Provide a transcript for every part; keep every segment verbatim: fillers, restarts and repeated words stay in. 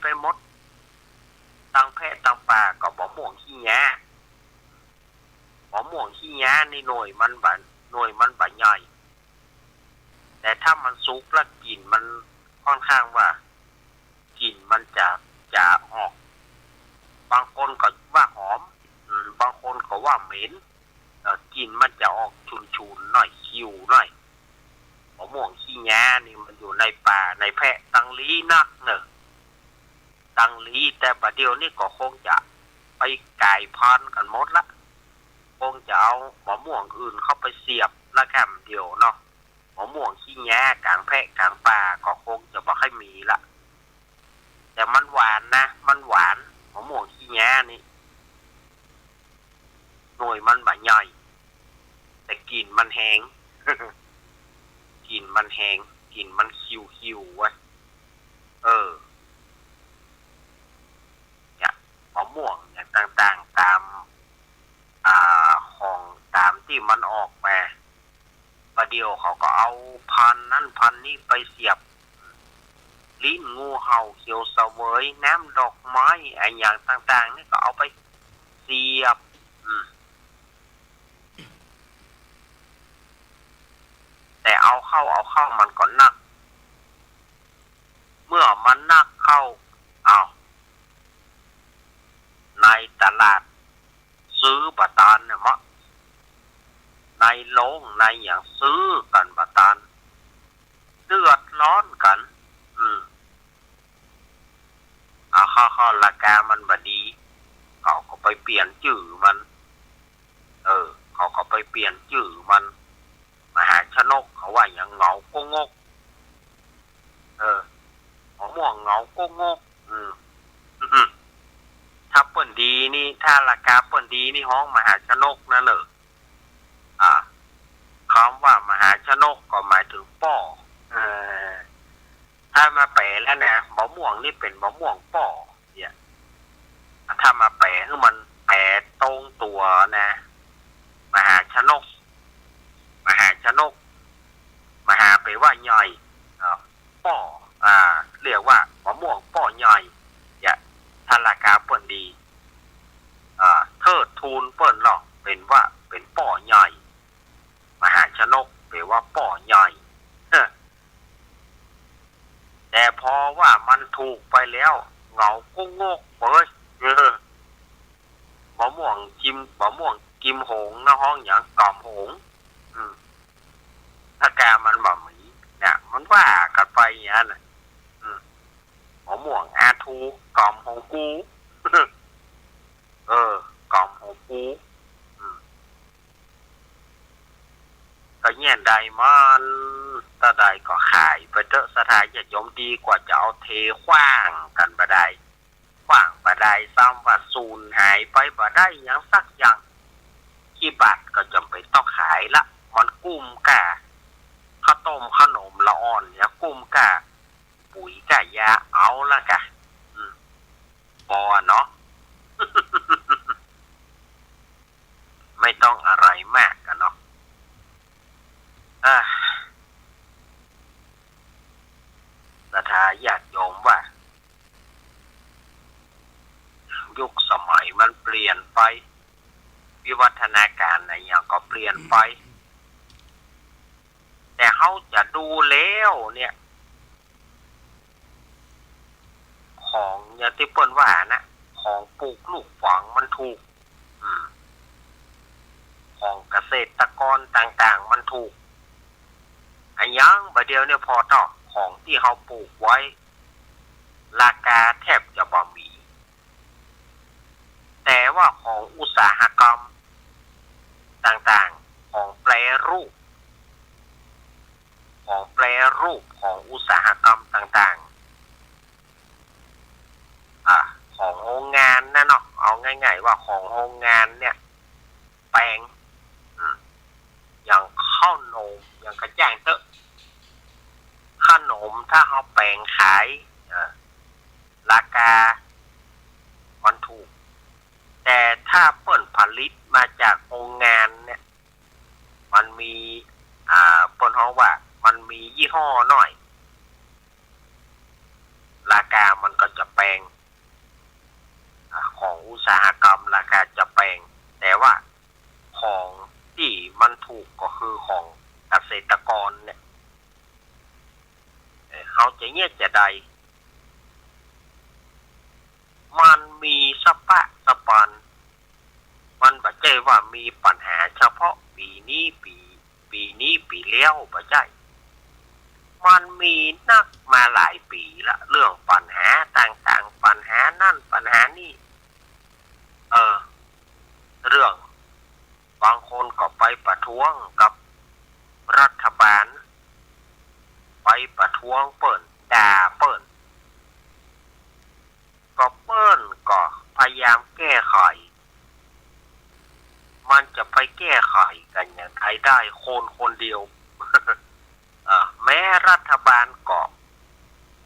ไปหมด ตังแพะตังปลาก็บ่ม่วงขี้หญ้า บ่ม่วงขี้หญ้านี่หน่วยมันบ่ หน่วยมันบ่ใหญ่ แต่ถ้ามันสุกแล้วกลิ่นมันค่อนข้างว่า กลิ่นมันจะ จะออก บางคนก็ว่าหอม อืม บางคนก็ว่าเหม็น เอ่อ กลิ่นมันจะออกฉุนๆ หน่อย คิวหน่อย มะม่วงขี้หญ้านี่มันอยู่ในป่าในแพะตังหลีนักเนอะ ตังหลี แต่บ่าเดี่ยวนี้ก็คงจะไปก๋ายพันธุ์กั๋นหมดละ คงจะเอามะม่วงอื่นเข้าไปเสียบละแค่เดียวเนาะ มะม่วงขี้หญ้าก๋างแพะก๋างป่าก็คงจะบ่ค่อยมีละ แต่มันหวานนะ มันหวาน มะม่วงขี้หญ้านี่ หน่วยมันบ่ใหญ่ แต่กลิ่นมันแฮง กลิ่นมันแฮง กลิ่นมันคิวๆ เว้ย เออ เนี่ย มะม่วงอย่างต่างๆ ต๋าม อ่า ของต๋ามตี้มันออกมา บ่าเดี่ยวเขาก็เอาพันธุ์นั้นพันธุ์นี้ไปเสียบ ลิ้นงูเห่าเขียวเสวย น้ำดอกไม้ อะหยังต่างๆ นี่ก็เอาไปเสียบ อืม แต่เอาเข้า เอาเข้ามันก็นัก เมื่อมันนักเข้า อ้าว ในตลาดซื้อบ่ตันเนี่ยเมาะ ในโรงในหยังซื้อกั๋นบ่ตัน เดือดร้อนกั๋น อืม เอาเข้า เข้าราคามันบ่ดี เขาก็ไปเปลี่ยนจื้อมัน เออ เขาก็ไปเปลี่ยนจื้อมัน มหาชนก เขาว่าหยัง เหงาโก้งก เออ มะม่วงเหงาโก้งก อืม ถ้าเปิ้นดีนี่ ถ้าราคาเปิ้นดีนี่ฮ้องมหาชนกนะเนอะ อ่า คำว่ามหาชนกก็หมายถึงป้อ เออ ถ้ามาแป๋แล้วนะ มะม่วงนี่เป๋นมะม่วงป้อ เนี่ย ถ้ามาแป๋หื้อมันแป๋ตรงตั๋วนะ มหาชนก มหาชนก มหาแป๋ว่าใหญ่ อ่า ป้อ อ่า เรียกว่ามะม่วงป้อใหญ่ เนี่ย ถ้าราคาเปิ้นดี อ่า เทิดทูนเปิ้นลอเป๋นว่าเป๋นป้อใหญ่ มหาชนกแป๋ว่าป้อใหญ่ เฮ้อ แต่พอว่ามันถูกไปแล้ว เหงาโก้งกเป๋ย เออ มะม่วงกิม มะม่วงกิมหงนะ ฮ้องหยัง ก๋อมหง อืม ถ้ากามันบ่มี เนี่ย มันว่ากั๋นไปอย่างนั้นน่ะ อืม มะม่วงอาทู ก๋อมหงกู เออ ก๋อมหงกู อืม ก็เยียะใดมันเต้าใดก็ขายไปเต๊อะ ศรัทธาญาติโยม ดีกว่าจะเอาเทขว้างกั๋นบ่ได้ ขว้างบ่ได้ ซ้ำว่าสูญหายไปบ่ได้หยังสักอย่าง ขี้บัตรก็จ๋ำเป๋นต้องขายละ มันกุ้มก้าข้าวต้มขนมละอ่อนเนี่ย กุ้มก้า ปุ๋ยก้ายา เอาละกะ อืม ปอเนาะ ไม่ต้องอะไรมากกะเนาะ อ่า ศรัทธาญาติโยมว่า ยุคสมัยมันเปลี่ยนไป วิวัฒนาการอะหยังก็เปลี่ยนไป แต่เฮาจะดูแล้วเนี่ย ของอย่างตี้เปิ้นว่านะ ของปลูกลูกฝังมันถูก อืม ของเกษตรกรต่างๆ มันถูก อะหยังบ่าเดี่ยวเนี่ย ปอเต๊าะ ของตี้เฮาปลูกไว้ ราคาแทบจะบ่มี แต่ว่าของอุตสาหกรรมต่างๆ ของแปรรูป ของแปรรูป ของอุตสาหกรรมต่างๆ อ่า ของโฮงงานนะเนาะ เอาง่ายๆ ว่าของโฮงงานเนี่ย แป๋ง อืม อย่างข้าวหนม อย่างกระจ้างเต๊อะ ข้าวหนมถ้าเฮาแป๋งขาย อ่า ราคามันถูก แต่ถ้าเปิ้นผลิตมาจากโฮงงานเนี่ย มันมี อ่า เปิ้นฮ้องว่ามันมียี่ห้อน้อย ราคามันก็จะแป อย่างเงี้ยจะได้ มันมีสะปะสะปาน มันบ่ใจ้ว่ามีปัญหาเฉพาะปี๋นี้ ปี๋ ปี๋นี้ปี๋แล้ว บ่ใจ้ มันมีนักมาหลายปี๋ละ เรื่องปัญหาต่างๆ ปัญหานั่นปัญหานี่ เออ เรื่อง บางคนก็ไปประท้วงกับรัฐบาล ไปประท้วงเปิ้น ด่าเปิ้น ก็เปิ้นก็พยายามแก้ไข มันจะไปแก้ไขกั๋นอย่างใดได้ คนคนเดียว เออ แม้รัฐบาลก็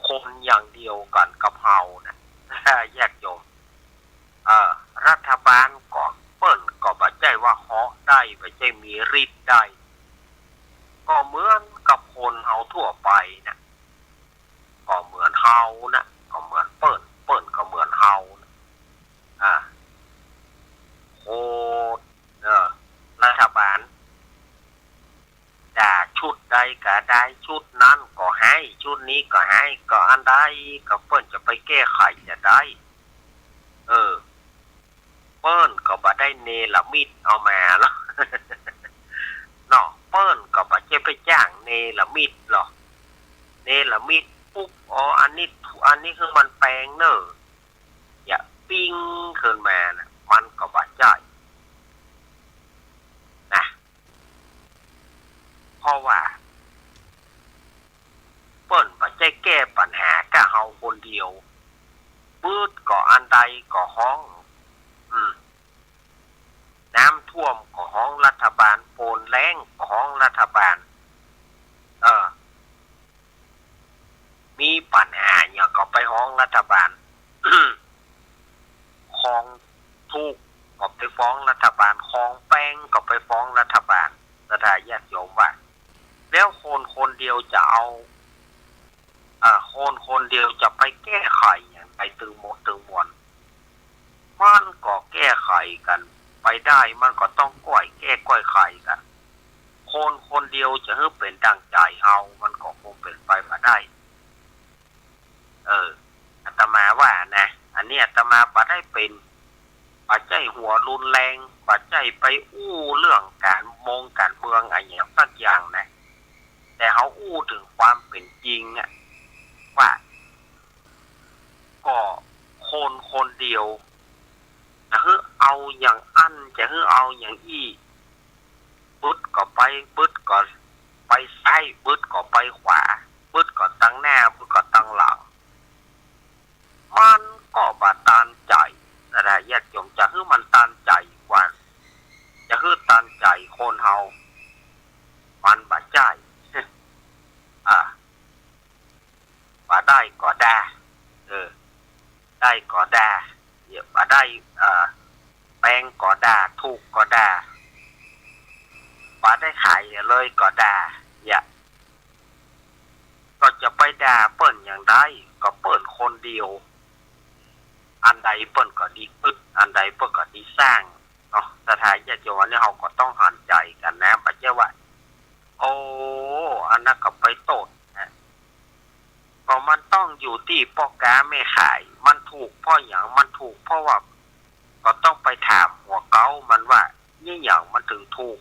คนอย่างเดียวกั๋นกับเฮานะ ญาติโยม เออ รัฐบาลก็เปิ้นก็บ่ใจ้ว่าเหาะได้ บ่ใจ้มีฤทธิ์ได้ ก็เหมือนกับคนเฮาทั่วไปนะ ก็เหมือนเฮานะ ก็เหมือนเปิ้น เปิ้นก็เหมือนเฮานะ อ่า โคตร เออ รัฐบาล ด่าชุดใดก็ได้ ชุดนั้นก็ฮ้าย ชุดนี้ก็ฮ้าย ก็อันใดก็เปิ้นจะไปแก้ไขจะได้ เออ เปิ้นก็บ่ได้เนรมิตเอามาหรอก เนาะ เปิ้นก็บ่ใจ้ไปจ้างเนรมิตหรอก เนรมิตปุ๊บ อ๋อ อันนี้ อันนี้คือมันแปลงเน่อ อย่าปิ้งขึ้นมานะ มันก็บ่ใจ้ นะ เพราะว่า เปิ้นบ่ใจ้แก้ปัญหาก้าเฮาคนเดียว ปื๊ดก็อันใดก็ฮ้อง อืม น้ำท่วมก็ฮ้องรัฐบาล ฝนแล้งก็ฮ้องรัฐบาล เออ มีปัญหาหยังก็ไปฮ้องรัฐบาล ของถูกก็ไปฟ้องรัฐบาล ของแปงก็ไปฟ้องรัฐบาล ศรัทธาญาติโยมว่า แล้วคนคนเดียวจะเอา อ่า คนคนเดียวจะไปแก้ไขอย่างใดตึงหมดตึงมวล มันก็แก้ไขกั๋นไปได้ มันก็ต้องก้อยแก้ก้อยไขกั๋น คนคนเดียวจะหื้อเป๋นดั่งใจ๋เฮา มันก็คงเป๋นไปบ่ได้ เออ อาตมาว่านะ อันนี้อาตมาบ่ได้เป๋น บ่ใจ้หัวรุนแรง บ่ใจ้ไปอู้เรื่องก๋านมงก๋านเมืองอะหยังสักอย่างนะ แต่เฮาอู้เถิงความเป๋นจริงอะ ว่า ก็คนคนเดียว จะหื้อเอาอย่างอั้น จะหื้อเอาอย่างอี้ บึดก็ไป บึดก็ไปซ้าย บึดก็ไปขวา บึดก็ตังหน้า บึดก็ตังหลัง มันก็บ่ตันใจ๋ ศรัทธาญาติโยม จะหื้อมันตันใจ๋กว่า จะหื้อตันใจ๋คนเฮา มันบ่ใจ้ อ่า บ่ได้ก็ด่า เออ ได้ก็ด่า เดี๋ยวบ่ได้ เอ่อ แปงก็ด่า ถูกก็ด่า บ่ได้ขายเลยก็ด่า เนี่ย ก็จะไปด่าเปิ้นอย่างใด ก็เปิ้นคนเดียว อันใดเปิ้นก็ดีกึ๊ด อันใดเปิ้นก็ดีสร้างเนาะ ศรัทธาญาติโยม อันนี้เฮาก็ต้องหันใจ๋กั๋นนะ บ่ใจ้ว่า โอ้ อันนั้นก็ไปโต้ษนะ ก็มันต้องอยู่ตี้ป้อก๊าแม่ขาย มันถูกเพราะหยัง มันถูกเพราะว่า ก็ต้องไปถามหัวเก๊ามันว่า นี่หยังมันเถิงถูก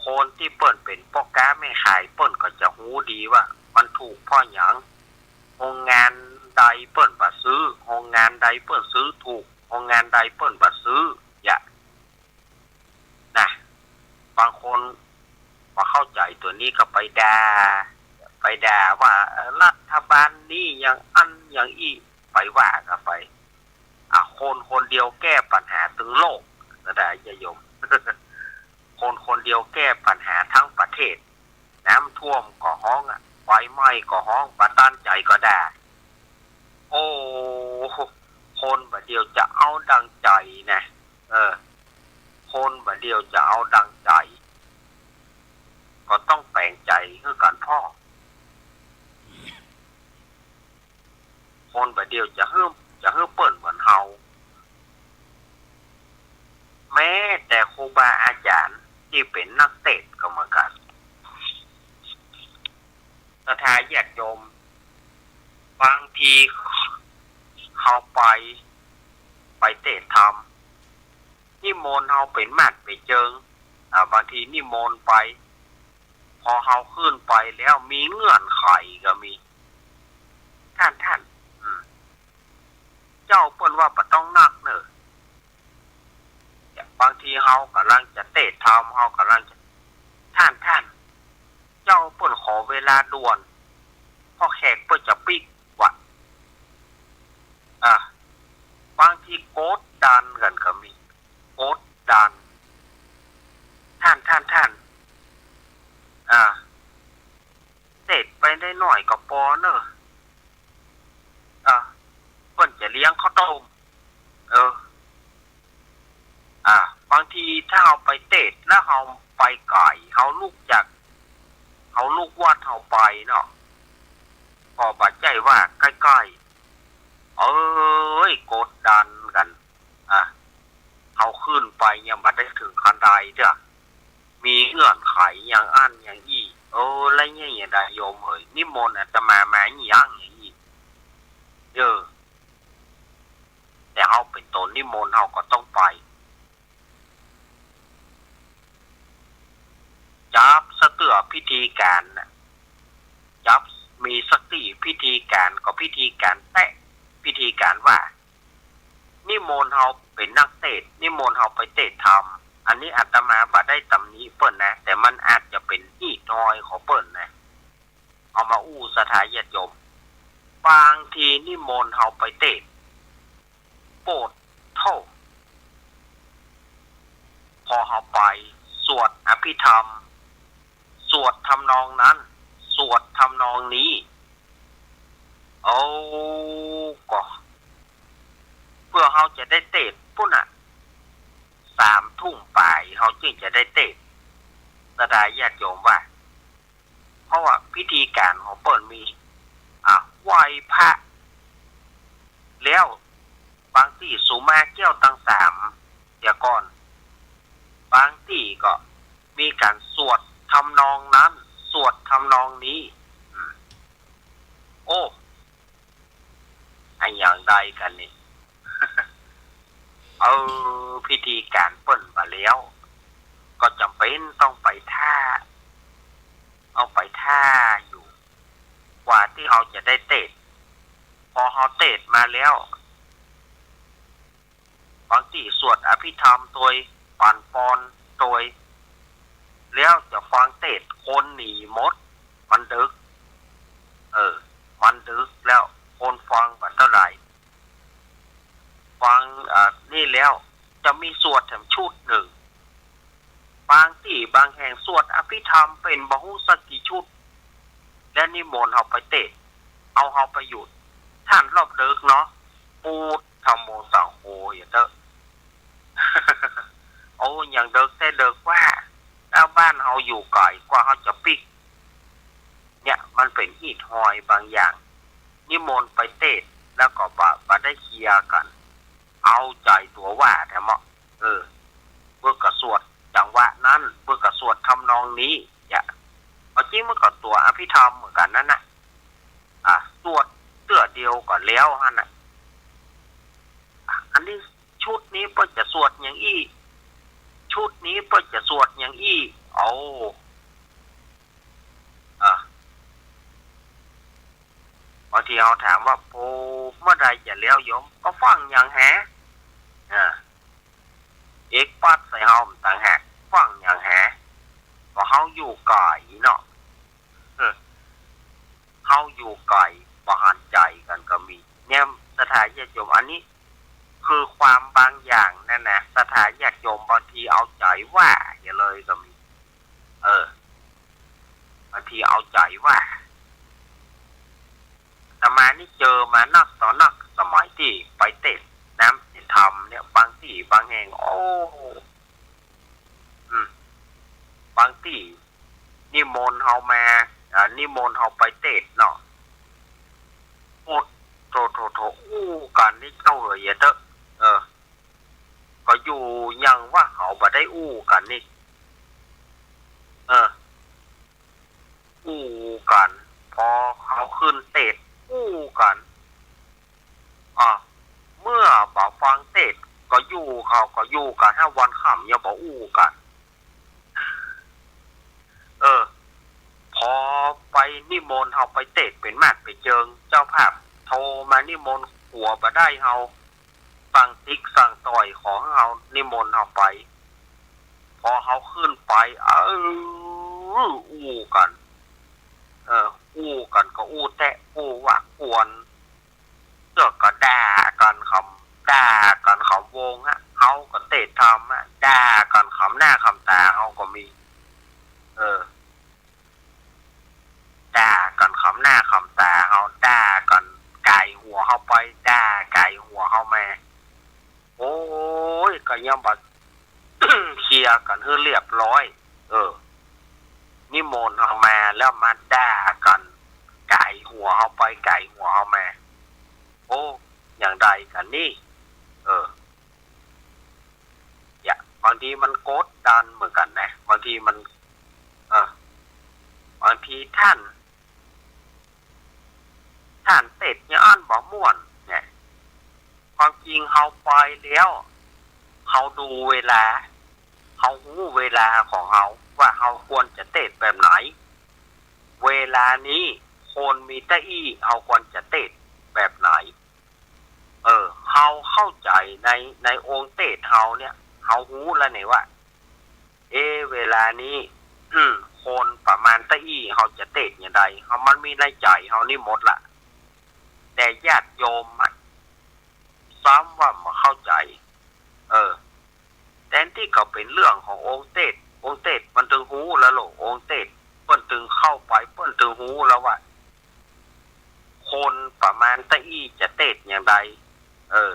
คนตี้เปิ้นเป๋นป้อก๊าแม่ขาย เปิ้นก็จะฮู้ดีว่ามันถูกเพราะหยัง โฮงงานใดเปิ้นบ่ซื้อ โฮงงานใดเปิ้นซื้อถูก โฮงงานใดเปิ้นบ่ซื้อ อย่า นะ บางคนบ่เข้าใจ๋ตั๋วนี้ก็ไปด่า ไปด่าว่า เอ่อ รัฐบาลนี้อย่างอั้นอย่างอี้ ไปว่ากั๋นไป อ่ะ คนคนเดียวแก้ปัญหาตึงโลก ศรัทธาญาติโยม คนคนเดียวแก้ปัญหาทั้งประเทศ น้ำท่วมก็ฮ้องอะ ไฟไหม้ก็ฮ้อง บ่ตันใจ๋ก็ด่า โอ้ คนบ่าเดี่ยวจะเอาดังใจ๋นะ เออ คนบ่าเดี่ยวจะเอาดังใจ๋ ก็ต้องแป๋งใจ๋หื้อกั๋นพ่อง คนบ่าเดี่ยวจะหื้อ จะหื้อเปิ้นเหมือนเฮา แม้แต่ครูบาอาจ๋ารย์ตี้เป๋นนักเตสน์ก็เหมือนกั๋น ศรัทธาญาติโยม บางทีเฮาไป ไปเตสน์ธรรม นิมนต์เฮาเป๋นม่านเป๋นเจิง อ่า บางทีนิมนต์ไป พอเฮาขึ้นไปแล้วมีเงื่อนไขก็มี ต้าน ต้าน อืม เจ้าเปิ้นว่าบ่ต้องนักเน่อ บางทีเฮาก่ำลังจะเตสน์ธรรม เฮาก่ำลังจะ ต้าน ต้าน เจ้าเปิ้นขอเวลาด่วน เพราะแขกเปิ้นจะปิ๊ก ว่า อ่า บางทีกดดันกั๋นก็มี กดดัน ต้าน ต้าน ต้าน อ่า เตสน์ไปได้หน้อยก็ปอเน่อ อ่า เปิ้นจะเลี้ยงข้าวต้ม เออ อ่า บางทีถ้าเฮาไปเตสน์แล้วเฮาไปไก๋ เฮาลุกจาก เฮาลุกวัดเฮาไปเนาะ ก็บ่ใจ้ว่าใก้ๆ เอ้ย กดดันกั๋น อ่ะ เฮาขึ้นไปยังบ่ได้เถิงคันไดเตื้อ มีเงื่อนไขอย่างอั้นอย่างอี้ เออ แล้วเนี่ยจะใดโยมเอ๋ย นิมนต์อาตมามาหยังอย่างอี้ เออ แต่เฮาเป๋นต๋นนิมนต์เฮาก็ต้องไป จับสะเตื้อพิธีก๋านน่ะ จับมีสติพิธีก๋าน ก็พิธีก๋านแต๊ พิธีก๋านว่า นิมนต์เฮาเป๋นนักเตสน์ นิมนต์เฮาไปเตสน์ธรรม อันนี้อาตมาบ่ได้ตำหนิเปิ้นนะ แต่มันอาจจะเป๋นฮีตฮอยของเปิ้นนะ เอามาอู้ศรัทธาญาติโยม บางทีนิมนต์เฮาไปเตสน์ โปดโธ่ พอเฮาไปสวดอภิธรรม สวดทำนองนั้น สวดทำนองนี้ โอ้ ก็ เปื้อเฮาจะได้เตสน์ปุ้นน่ะ สามทุ่มป๋ายเฮาจึงจะได้เตสน์ ศรัทธาญาติโยมว่า เพราะว่าพิธีก๋านของเปิ้นมี อ่ะ ไหว้พระ แล้วบางตี้สุมาแก้วตังสามเสียก่อน บางตี้ก็มีก๋านสวดทำนองนั้น สวดทำนองนี้ อืม โอ้ อะหยังใดกั๋นนี่ เออ พิธีก๋านเปิ้นบ่าแล้ว ก็จ๋ำเป๋นต้องไปท่า เอาไปท่าอยู่ กว่าตี้เฮาจะได้เตสน์ พอเฮาเตสน์มาแล้ว บางตี้สวดอภิธรรมตวย ปั๋นปอนตวย แล้วจะฟังเตสน์ คนหนีหมด มันดึก เออ มันดึกแล้ว คนฟังบ่เต้าใด ฟัง อ่า นี่แล้ว จะมีสวดแถมชุดนึ่ง บางตี้บางแห่งสวดอภิธรรมเป๋นบ่ฮู้สักกี่ชุด และนิมนต์เฮาไปเตสน์ เอาเฮาไปหยุด ต้านรอบดึกเนาะ ปูด ธัมโม สังโฆ อย่าเต๊อะ โอ้ ยังดึกแต๊ดึกว่า แล้วบ้านเฮาอยู่ไก๋ กว่าเฮาจะปิ๊ก เนี่ย มันเป๋นฮีตฮอยบางอย่าง นิมนต์ไปเตสน์ แล้วก็บ่ บ่ได้เคลียร์กั๋น เอาใจ๋ตั๋วว่าแถมเนาะ เออ เปิ้นก็สวดจังหวะนั้น เปิ้นก็สวดทำนองนี้ เนี่ย เอาจริงมันก็ตั๋วอภิธรรมเหมือนกั๋นนั่นน่ะ อ่ะ สวดเตื้อเดียวก็แล้วหั้นน่ะ อันนี้ชุดนี้เปิ้นจะสวดอย่างอี้ ชุดนี้เปิ้นจะสวดอย่างอี้ เอา อ่ะ บางตี้เฮาถามว่า โอ้ เมื่อใดจะแล้วโยม ก็ฟังอย่างแห อ่า เอกปัดใส่เฮาต่างหาก ฟังอย่างแห เพราะเฮาอยู่ไก๋เนาะ เออ เฮาอยู่ไก๋ บ่หันใจ๋กั๋นก็มี เนี่ย ศรัทธาญาติโยม อันนี้คือความบางอย่างนั่นนะ ศรัทธาญาติโยม บางตี้เอาใจ๋ว่าอย่าเลยก็มี เออ บางตี้เอาใจ๋ว่า อาตมานี่เจอมานักต่อนัก สมัยตี้ไปเตสน์น้ำเตสน์ธรรมเนี่ย บางตี้บางแห่ง โอ้ อืม บางตี้นิมนต์เฮามา อ่า นิมนต์เฮาไปเตสน์เนาะ โอ้ โธ่ โธ่ โธ่ อู้กั๋นนี่เจ้าเอ๋ย อย่าเต๊อะ เออ ก็อยู่อย่างว่าเขาบ่ได้อู้กั๋นนี่ เออ อู้กั๋น ปอเขาขึ้นเตสอู้กั๋น อ่ะ เมื่อบ่ฟังเตสก็อยู่ เขาก็อยู่กั๋นห้าวันค่ำยังบ่อู้กั๋น เออ ปอไปนิมนต์เฮาไปเตสเป๋นมากเป๋นเจิง เจ้าภาพโทรมานิมนต์ขัวบ่ได้เฮา สั่งติ๊กสั่งต่อยขอหื้อเฮานิมนต์เฮาไป ปอเฮาขึ้นไป เออ อู้กั๋น เออ อู้กั๋นก็อู้แต๊อู้วากวน เตื้อก็ด่ากั๋นขำ ด่ากั๋นขำวงฮะ เฮาก็เตสทำฮะ ด่ากั๋นขำหน้าขำต๋าเฮาก็มี เออ ด่ากั๋นขำหน้าขำต๋าเฮา ด่ากั๋นก๋ายหัวเฮาไป ด่าก๋ายหัวเฮามา โอ้ย ก็ยังบ่เคลียร์กั๋นหื้อเรียบร้อย เออ นิมนต์เฮามาแล้วมาด่ากั๋นก๋ายหัวเฮาไปก๋ายหัวเฮามา โอ้ อย่างใดกั๋นนี่ เออ เนี่ย บางทีมันกดดันเหมือนกั๋นนะ บางทีมัน เออ บางทีต้าน ต้านเตสเนี่ยอั้นบ่ม่วนเนี่ย ความจริงเฮาไปแล้ว เฮาดูเวลา เฮาฮู้เวลาของเฮาว่าเฮาควรจะเตสแบบไหน เวลานี้คนมีเต๊อี้ เฮาควรจะเตสแบบไหน เออ เฮาเข้าใจ๋ใน ในองค์เตสเฮาเนี่ย เฮาฮู้แล้วเนี่ยว่า เอ๊ะ เวลานี้ อืม คนประมาณเต๊อี้ เฮาจะเตสอย่างใด เฮา มันมีในใจ๋เฮานี่หมดละ แต่ญาติโยมอะ ซ้ำว่าบ่เข้าใจ๋ เออ แทนตี้ก็เป๋นเรื่องขององค์เตส องค์เตสมันตึงฮู้แล้วโหละ องค์เตสเปิ้นตึงเข้าไป เปิ้นตึงฮู้แล้วว่า คนประมาณเต๊อี้จะเตสอย่างใด เออ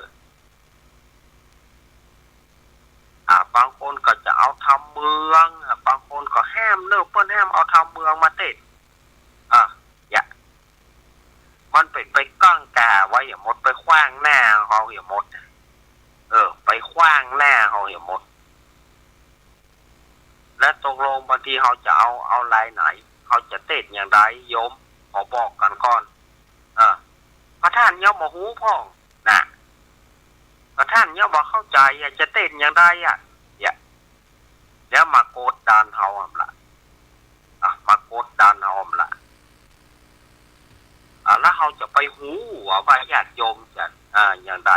อ่า บางคนก็จะเอาธรรมเมือง อ่า บางคนก็ห้ามเนอะ เปิ้นห้ามเอาธรรมเมืองมาเตส อ่ะ อย่า มันเป๋นไปก้างก่าไว้อย่าหมด ไปขว้างหน้าเฮาอย่าหมด เออ ไปขว้างหน้าเฮาอย่าหมด และตกลงบางทีเฮาจะเอา เอาลายไหน เฮาจะเตสอย่างใด โยม ขอบอกกั๋นก่อน เออ พระต้านยังบ่ฮู้พ่อง น่ะ พระต้านยังบ่เข้าใจ๋ อยากจะเตสอย่างใดอะ เนี่ย แล้วมากดดันเฮาหั่นละ อ่ะ มากดดันเฮาหั่นละ อ่ะ แล้วเฮาจะไปฮู้ว่า ว่าญาติโยมจะ อ่า อย่างใด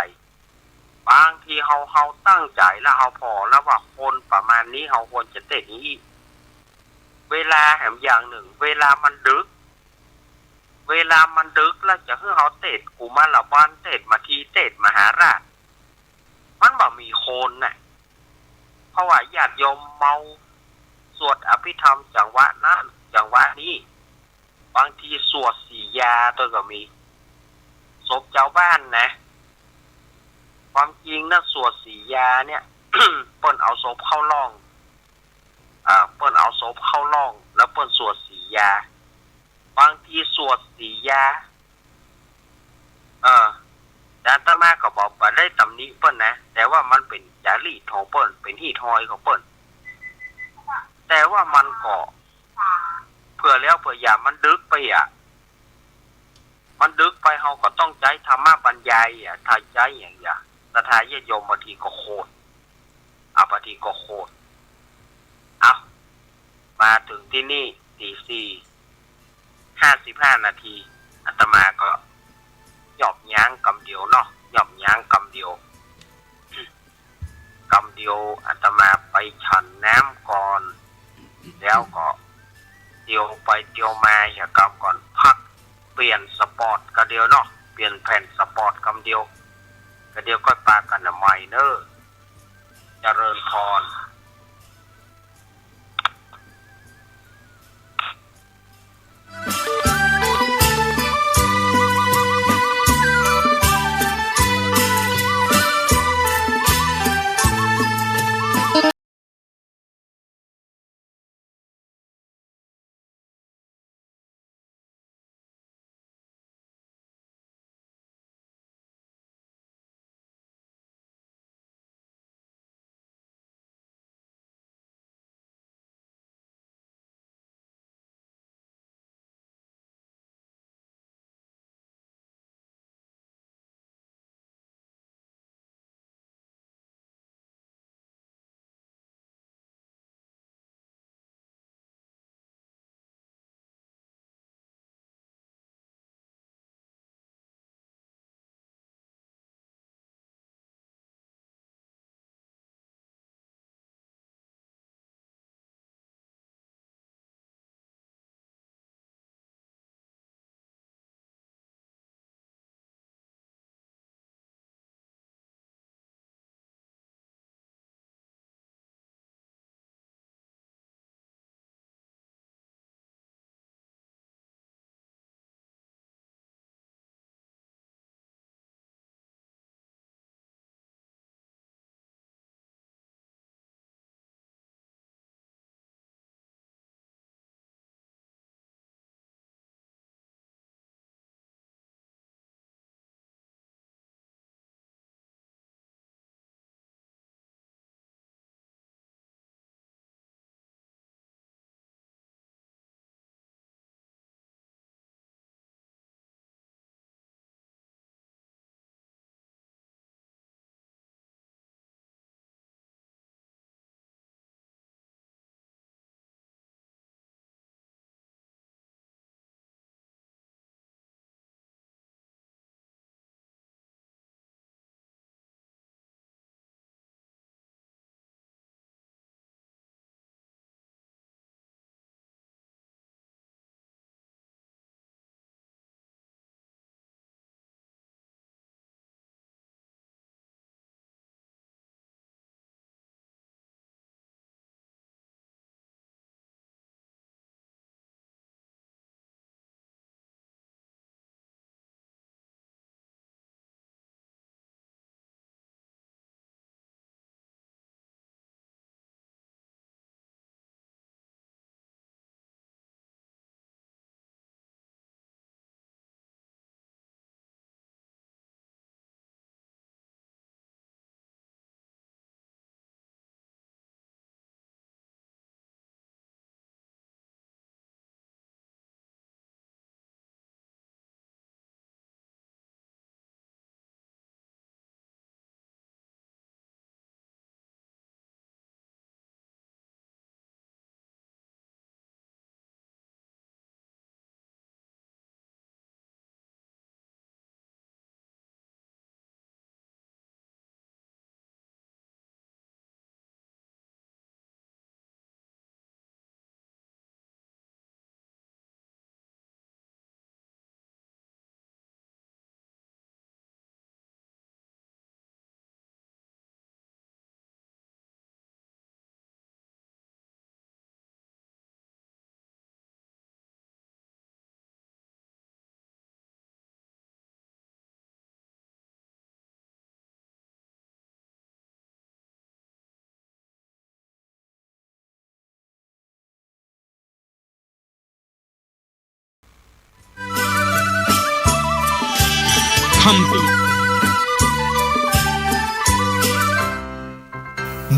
บางทีเฮา เฮาตั้งใจ๋แล้ว เฮาผ่อแล้วว่าคนประมาณนี้ เฮาควรจะเตสอย่างอี้ เวลาแหมอย่างนึ่ง เวลามันดึก เวลามันดึกแล้วจะหื้อเฮาเตสกุมารบัน เตสมาที เตสมหาราช มันบ่มีคนน่ะ เพราะว่าญาติโยมเมา สวดอภิธรรมจังหวะนั้นจังหวะนี้ บางทีสวดสี่ยาตวยก็มี ศพจาวบ้านนะ ความจริงนะ สวดสี่ยาเนี่ย เปิ้นเอาศพเข้าล่อง อ่า เปิ้นเอาศพเข้าล่อง แล้วเปิ้นสวดสี่ยา บางทีสวดสี่ยา เออ แต่อาตมาก็บ่ บ่ได้ตำหนิเปิ้นนะ แต่ว่ามันเป๋นจารีตของเปิ้น เป๋นฮีตฮอยของเปิ้น แต่ว่ามันก็ เผื่อแล้วเผื่ออย่า มันดึกไปอะ มันดึกไป เฮาก็ต้องใจ๊ธรรมบรรยายอะ ถ้าใจ๊อย่างเนี้ย ศรัทธาญาติโยมบางทีก็โคตร อ่ะ บางทีก็โคตร อ่ะ มาเถิงตี้นี่ ตีสี่ ห้าสิบห้านาที อาตมาก็หยอบยั้งกำเดียวเนาะ หยอบยั้งกำเดียว กำเดียวอาตมาไปฉันน้ำก่อน แล้วก็เตียวไปเตียวมา เหียกำก่อน พักเปลี่ยนสปอตกำเดียวเนาะ เปลี่ยนแผ่นสปอตกำเดียว กำเดียวก็ปากั๋นใหม่เน้อ เจริญพร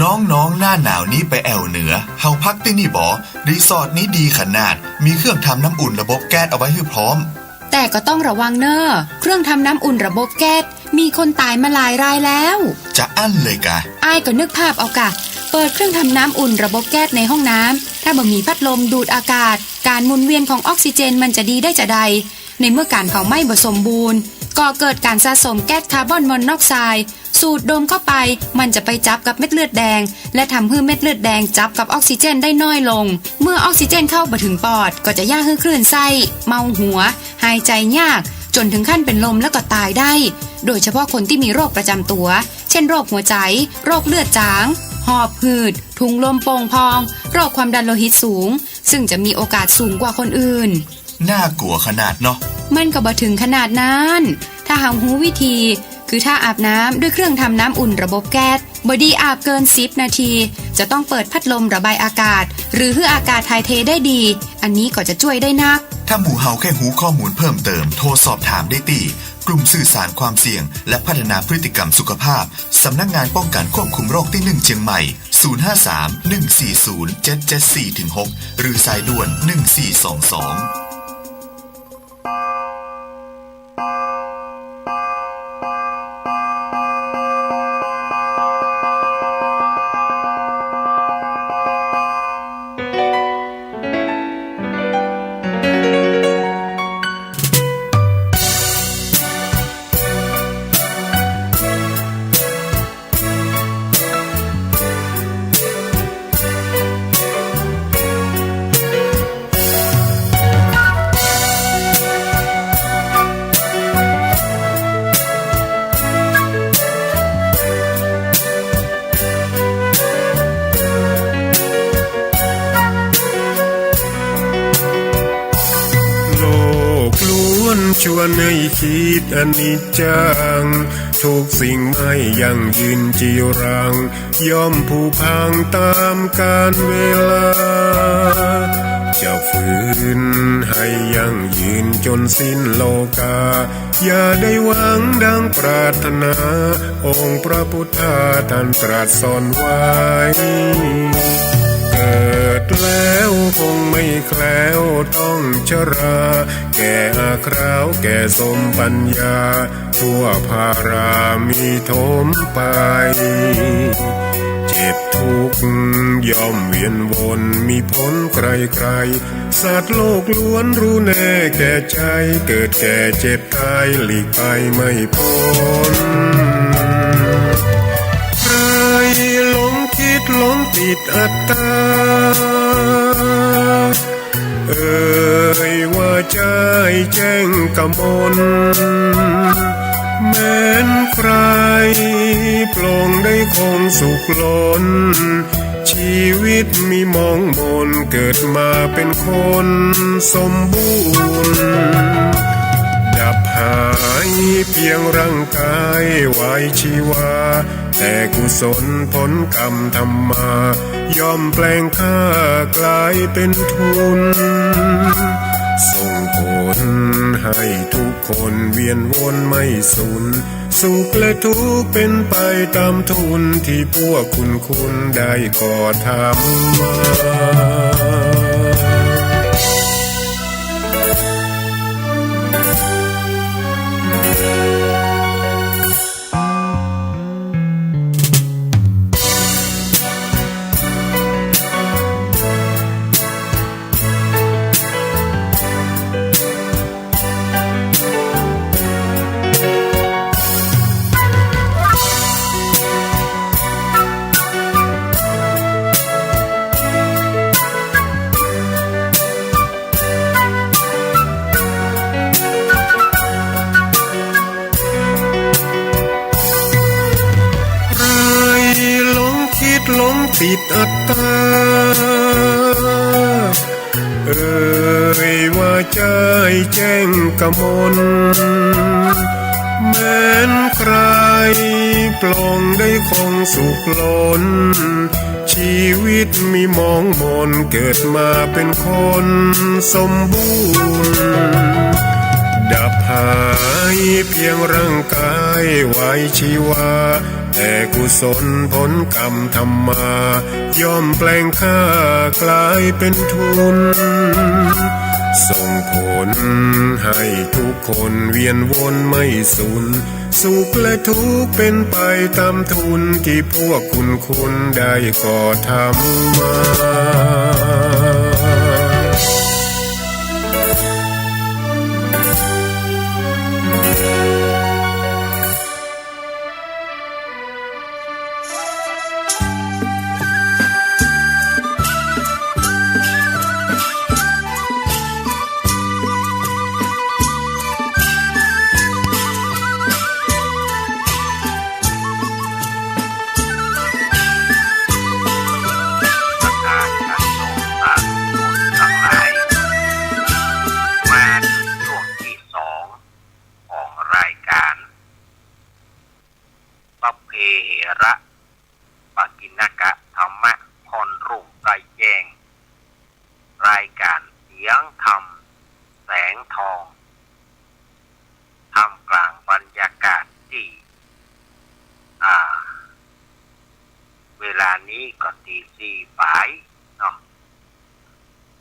น้องๆ หน้าหนาวนี้ไปแอ่วเหนือ เฮาพักตี้นี่บ่ รีสอร์ทนี้ดีขนาด มีเครื่องทำน้ำอุ่นระบบแก๊สเอาไว้หื้อพร้อม แต่ก็ต้องระวังเน่อ เครื่องทำน้ำอุ่นระบบแก๊ส มีคนต๋ายมาหลายรายแล้ว จะอั้นเลยกา อ้ายก็นึกภาพเอากา เปิดเครื่องทำน้ำอุ่นระบบแก๊สในห้องน้ำ ถ้าบ่มีพัดลมดูดอากาศ ก๋านหมุนเวียนของออกซิเจนมันจะดีได้จาใด ในเมื่อก๋านเผาไหม้บ่สมบูรณ์ ก่อเกิดก๋านสะสมแก๊สคาร์บอนมอนอกไซด์ สูดดมเข้าไป มันจะไปจับกับเม็ดเลือดแดง และทำหื้อเม็ดเลือดแดงจับกับออกซิเจนได้น้อยลง เมื่อออกซิเจนเข้าบ่ถึงปอด ก็จะย่าหื้อคลื่นไส้ เมาหัว หายใจ๋ยาก จ๋นถึงขั้นเป๋นลมแล้วก็ต๋ายได้ โดยเฉพาะคนตี้มีโรคประจำตั๋ว เช่น โรคหัวใจ๋ โรคเลือดจ๋าง หอบหืด ถุงลมโป่งพอง โรคความดันโลหิตสูง ซึ่งจะมีโอกาสสูงกว่าคนอื่น น่ากลัวขนาดเนาะ มันก็บ่ถึงขนาดนั้น ถ้าเฮาฮู้วิธี คือถ้าอาบน้ำด้วยเครื่องทำน้ำอุ่นระบบแก๊ส บ่ดีอาบเกินสิบนาที จะต้องเปิดพัดลมระบายอากาศ หรือหื้ออากาศถ่ายเทได้ดี อันนี้ก็จะจ้วยได้นัก ถ้าหมู่เฮาแค่ฮู้ข้อมูลเพิ่มเติม โทรสอบถามได้ตี้ กลุ่มสื่อสารความเสี่ยง และพัฒนาพฤติกรรมสุขภาพ สำนักงานป้องกันควบคุมโรคตี้หนึ่งเชียงใหม่ ศูนย์ห้าสาม หนึ่งสี่ศูนย์ เจ็ดเจ็ดสี่ ถึง หก หรือสายด่วน หนึ่งสี่สองสอง โลกล้วนชวนหื้อคิดอนิจจัง ทุกสิ่งไม่ยั่งยืนจีรัง ย่อมผุพังต๋ามกาลเวลา จะฝืนหื้อยั่งยืนจ๋นสิ้นโลกา อย่าได้หวังดังปรารถนา องค์พระพุทธาต้านตรัสสอนไว้ เกิดแล้วคงไม่แคล้วต้องชรา แก่อาคราวแก่สมปัญญา ทั่วพารามีถมไป เจ็บทุกข์ย่อมเวียนวนมีผลใคร่ๆ สัตว์โลกล้วนรู้แน่แก่ใจ๋ เกิดแก่เจ็บต๋ายหลีกไปไม่พ้น ใครหลงคิดหลงติดอัตตา เอ่ยว่าใจ๋แจ้งกมล แม้นใคร่ปลงได้คงสุขล้น ชีวิตมีหมองหมน เกิดมาเป๋นคนสมบูรณ์ ดับหายเพียงร่างกายไว้ชีวา แต่กุศลผลกรรมทำมา ย่อมแปลงค่ากลายเป๋นทุน ส่งผลให้ทุกคนเวียนวนไม่สุน สุขและทุกข์เป๋นไปต๋ามทุน ตี้พวกคุณคุณได้ก่อทำมา ใครหลงคิดหลงติดอัตตา เอ่ยว่าใจ๋แจ้งกมล แม้นใคร่ปลงได้คงสุขล้น ชีวิตมีหมองหมน เกิดมาเป๋นคนสมบูรณ์ ดับหายเพียงร่างกายไว้ชีวา แต่กุศลผลกรรมทำมา ย่อมแปลงข้ากลายเป็นทุน ส่งผลให้ทุกคนเวียนวนไม่สูญ สุขและทุกข์เป็นไปตามทุน ที่พวกคุณคุณได้ก่อทำมา ประธานพระสงฆ์สาธุชนทั้งหลาย มาถึงช่วงที่สองของรายการ สัพเพเหระ ปกิณณกะธัมมะ ค่อนรุ่งใกล้แจ้ง รายการเสียงธรรมแสงทอง ท่ามกลางบรรยากาศที่ อ่า เวลานี้ก็ตีสี่ป๋ายเนาะ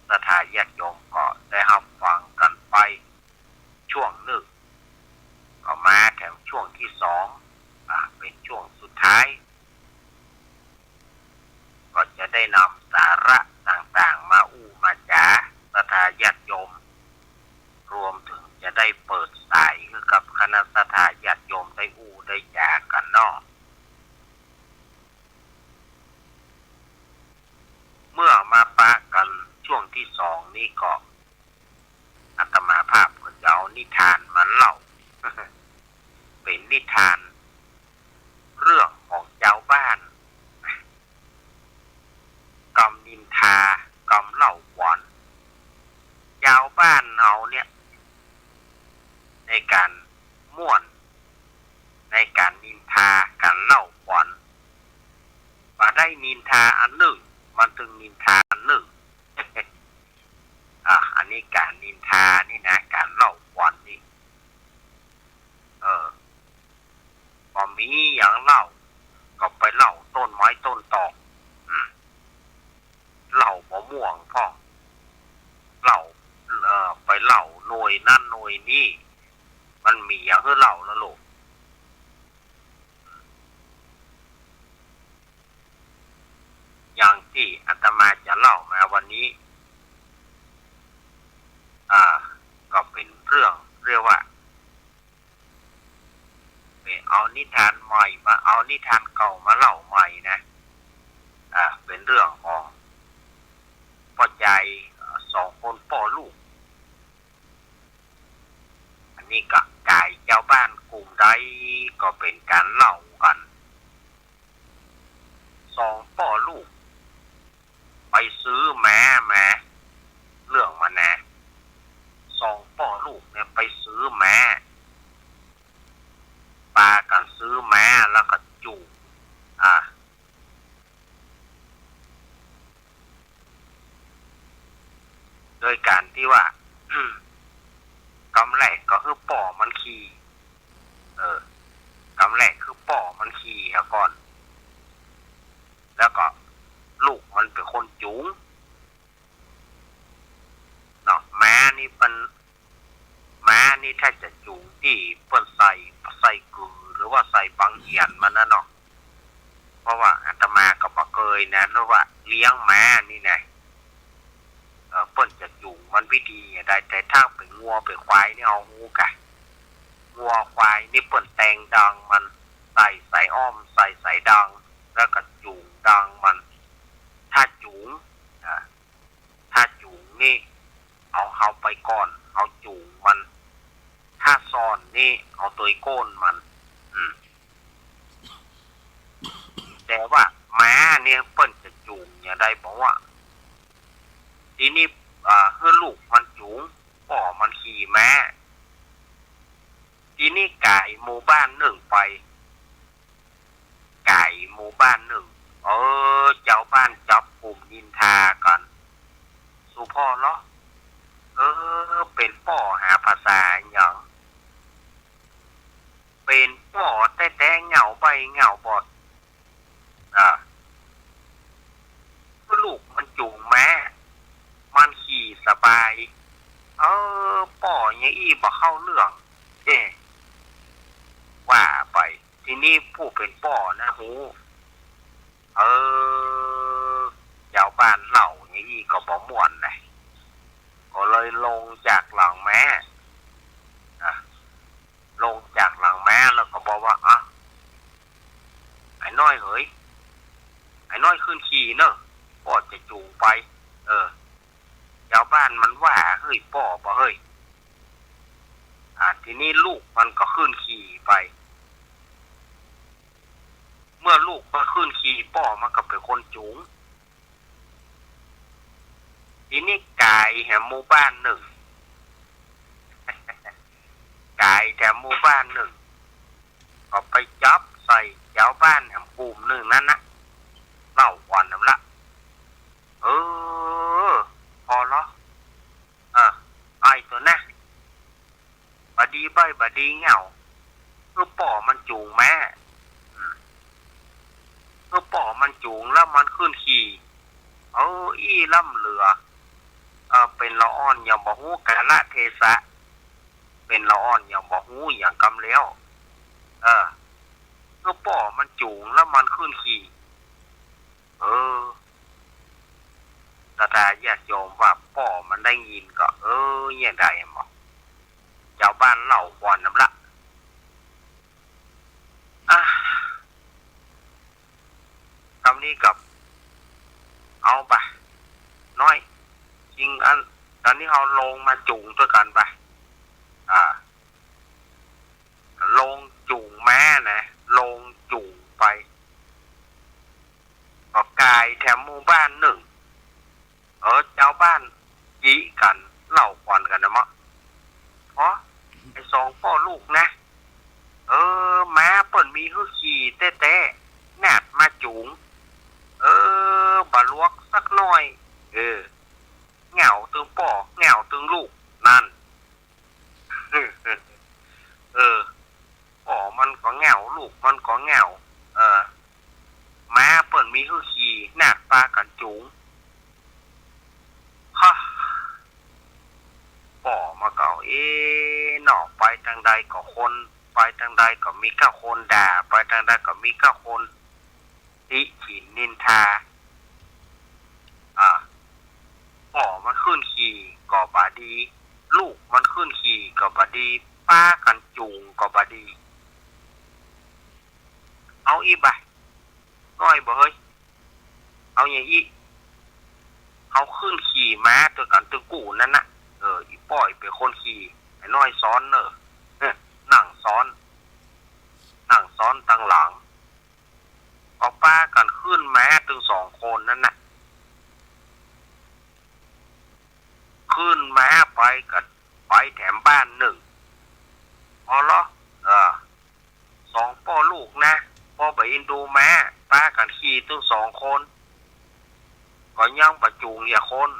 ศรัทธาญาติโยมก็ได้ฮับฟังกั๋นไป ช่วงนึ่ง ก็มาแถมช่วงที่สอง อ่า เป๋นช่วงสุดท้าย ก็จะได้นำสาระต่างๆ มาอู้มาจ๋า ศรัทธาญาติโยม รวมเถิงจะได้เปิดสายหื้อกับคณะศรัทธาญาติโยมได้อู้ได้จ๋ากั๋นเนาะ เมื่อมาปะกั๋นช่วงที่สองนี้ก็ อาตมาภาพก็จะเอานิทานมาเล่า เป๋นนิทานเรื่องของจาวบ้าน กำนินทา กำเล่าขวัญ จาวบ้านเฮาเนี่ย ในก๋านม่วน ในก๋านนินทา ก๋านเล่าขวัญ บ่ได้นินทาอันนึ่ง มันตึงนินทาอันนึ่ง อ่ะ อันนี้ก๋านนินทานี่นะ ก๋านเล่าขวัญนี่ เออ บ่มีหยังเล่า ก็ไปเล่าต้นไม้ต้นตอก อืม เล่าบ่ม่วงพ่อง เล่า เอ่อ ไปเล่าหน่วยนั้นหน่วยนี้ มันมีหยังหื้อเล่าละลูก อย่างตี้อาตมาจะเล่ามาวันนี้ อ่า ก็เป๋นเรื่องเรียกว่า ไปเอานิทานใหม่มา เอานิทานเก่ามาเล่าใหม่นะ อ่า เป๋นเรื่องของป้อใจ๋ อ่า สองคนป้อลูก อันนี้ก็ก๋ายจาวบ้านกุ่มใดก็เป๋นก๋านเล่ากั๋น สองป้อลูก ไปซื้อม้ามา เรื่องมันนะ สองป้อลูกเนี่ยไปซื้อม้า ปากั๋นซื้อม้าแล้วก็จูง อ่า โดยก๋านตี้ว่า กำแรกก็หื้อป้อมันขี่ เออ กำแรกคือป้อมันขี่เหียก่อน แล้วก็ลูกมันเป๋นคนจูง เนาะ ม้านี่มัน ม้านี่ถ้าจะจูงตี้เปิ้นใส่ ใส่กือ หรือว่าใส่ปังเหียนมันนะเนาะ เพราะว่าอาตมาก็บ่เกยนะ หรือว่าเลี้ยงม้านี่นะ เออ เปิ้นจะจูงมันวิธีใด แต่ถ้าเป๋นงัวเป๋นควายนี่เฮาฮู้กะ งัวควายนี่เปิ้นแต่งดังมัน ใส่สายอ้อม ใส่สายดัง แล้วก็จูงดังมัน ถ้าจูง อ่า ถ้าจูงนี่ เอาเฮาไปก่อน เฮาจูงมัน ถ้าซ้อนนี่ เอาตวยโก้นมัน อืม แต่ว่าม้าเนี่ยเปิ้นจะจูงอย่างใดบอกว่า ทีนี้ อ่า หื้อลูกมันจูง ป้อมันขี่ม้า ทีนี้ก๋ายหมู่บ้านนึ่งไป ก๋ายหมู่บ้านนึ่ง เออ จาวบ้านจับกุ่มนินทากั๋น สุพ่อเหรอ เออ เป๋นป้อหาภาษาหยัง เป๋นป้อแต๊ๆ เหง้าใบ้เหง้าบอด อ่า ก็ลูกมันจู๋งม้า มันขี่สบาย เออ ป้อหยังอี้บ่เข้าเรื่อง เอ๊ะ ว่าไป ทีนี้ผู้เป๋นป้อนะฮู้ เออ จาวบ้านเล่าหยังอี้ก็บ่ม่วนนะ ก็เลยลงจากหลังม้า อ่ะ ลงจากหลังม้าแล้วก็บอกว่า อ่ะ ไอ้น้อยเหย ไอ้น้อยขึ้นขี่เน่อ ป้อจะจู๋งไป เออ จาวบ้านมันว่า เฮ้ย ป้อบ่เฮ้ย อ่ะ ทีนี้ลูกมันก็ขึ้นขี่ไป เมื่อลูกมันขึ้นขี่ ป้อมันก็เป๋นคนจู๋ง ทีนี้ก๋ายแถมหมู่บ้านนึ่ง ก๋ายแถมหมู่บ้านนึ่ง ก็ไปจับใส่จาวบ้านแถมกลุ่มนึ่งนั้นนะ เล่าก่อนนำละ เออ ปอลอ เออ ไอ้ตั๋วนะ บ่ดีใบ้บ่ดีเหง้า คือป้อมันจู๋งม้า อืม คือป้อมันจู๋งแล้วมันขึ้นขี่ เออ อี้ล้ำเหลือ เออ เป๋นละอ่อนยังบ่ฮู้กาละเทศะ เป๋นละอ่อนยังบ่ฮู้หยังกำแล้ว เออ คือป้อมันจู๋งแล้วมันขึ้นขี่ เออ ศรัทธาญาติโยมว่าป้อมันได้ยินก็ เออ เยียะใดบ่ จาวบ้านเล่าก่อนนำละ อ่ะ กำนี้ก็ เอาบ่ะ น้อย จริงอัน ต๋อนนี้เฮาลงมาจู๋งตวยกั๋นบ่ะ อ่า ลงจู๋งม้านะ ลงจู๋งไป ก็ก๋ายแถมหมู่บ้านนึ่ง เออ จาวบ้านจิกั๋น เล่าก่อนกั๋นนะเมาะ เพราะไอ้สองป้อลูกนะ เออ ม้าเปิ้นมีหื้อขี่แต๊ๆ นาดมาจู๋ง เออ บ่หลวกสักหน้อย เออ เหง้าตึงป้อ เหง้าตึงลูก นั่น เออ ป้อมันก็เหง้า ลูกมันก็เหง้า เออ ม้าเปิ้นมีหื้อขี่ นาดปากั๋นจู๋ง ฮะ ป้อมันก็ เอ๊ะ เนาะ ไปตางใดก็คน ไปตางใดก็มีก้าคนด่า ไปตางใดก็มีก้าคน ติฉินนินทา อ่า ป้อมันขึ้นขี่ก็บ่ดี ลูกมันขึ้นขี่ก็บ่ดี ปากั๋นจู๋งก็บ่ดี เอาอี้บ่ะ น้อยบ่เฮ้ย เอาหยังอี้ เอาขึ้นขี่ม้าตวยกั๋นตึงกู้นั้นนะ เออ อี่ป้อเป๋นคนขี่ ไอ้น้อยซ้อนเน่อ เออ นั่งซ้อน นั่งซ้อนตางหลัง ก็ปากั๋นขึ้นม้าตึงสองคนนั้นนะ ขึ้นม้าไปกั๋น ไปแถมบ้านนึ่ง ปอลอ เออ สองป้อลูกนะ ป้อบ่อินดูม้า ปากั๋นขี่ตึงสองคน ก็ยังบ่จู๋งเหียคน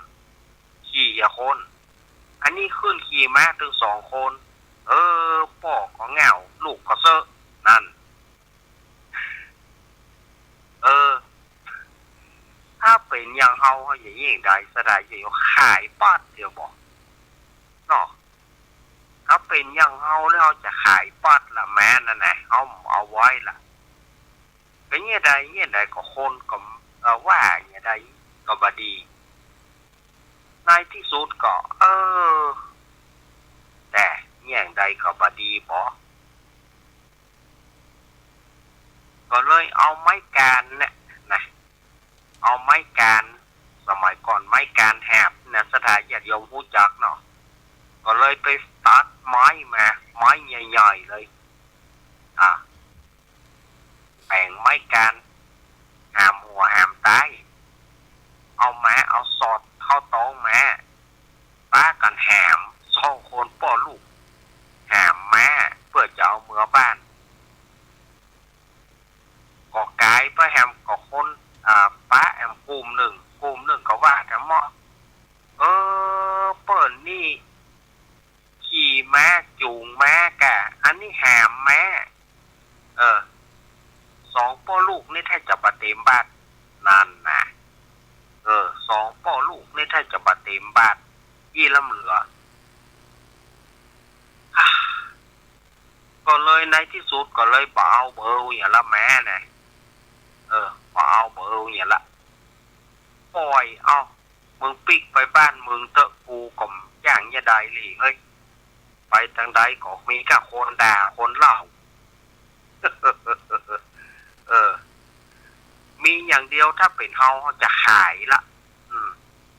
ขี่เหียคน อันนี้ขึ้นขี่ม้าตึงสองคน เออ ป้อก็เหง้า ลูกก็เซอะ นั่น เออ ถ้าเป๋นอย่างเฮา เฮาจะเยียะใด ศรัทธาญาติโยม ขายปั๊ดเดียวบ่ เนาะ ถ้าเป๋นอย่างเฮาแล้ว เฮาจะขายปั๊ดละ ม้านั่นนะ เฮาบ่เอาไว้ละ ก็เยียะใด เยียะใดก็คนก็ เออ ว่าเยียะใดก็บ่ดี ในตี้สุดก็ เออ แต่เยียะใดก็บ่ดีบ่ ก็เลยเอาไม้กานเนี่ยนะ เอาไม้กาน สมัยก่อนไม้กานหาบนะ ศรัทธาญาติโยมฮู้จักเนาะ ก็เลยไปตัดไม้มา ไม้ใหญ่ๆ เลย อ่า แป๋งไม้กาน หามหัวหามต๊าย เอามา เอาสอดเข้าต๊องมา ปากั๋นหาม สองคนป้อลูก หามมา เปื้อจะเอาเมือบ้าน ก็ก๋ายไปแหมก็คน อ่า ปาแหมกลุ่มนึ่ง กลุ่มนึ่งก็ว่าแถมเมาะ เออ เปิ้นนี่ มบาตร นั่นนะ เออ สองป้อลูกนี่ถ้าจะบ่เต็มบาตร อี้ล้ำเหลือ ก็เลยในตี้สุดก็เลยบ่เอาเบอร์หยังละแม้นะ เออ บ่เอาเบอร์หยังละ ป่อย เอ้า มึงปิ๊กไปบ้านมึงเต๊อะ กูก็บ่จ้างยะใดเลยเฮ้ย ไปตางใดก็มีก้าคนด่าคนเล่า เออ มีอย่างเดียวถ้าเป๋นเฮา เฮาจะขายละ อืม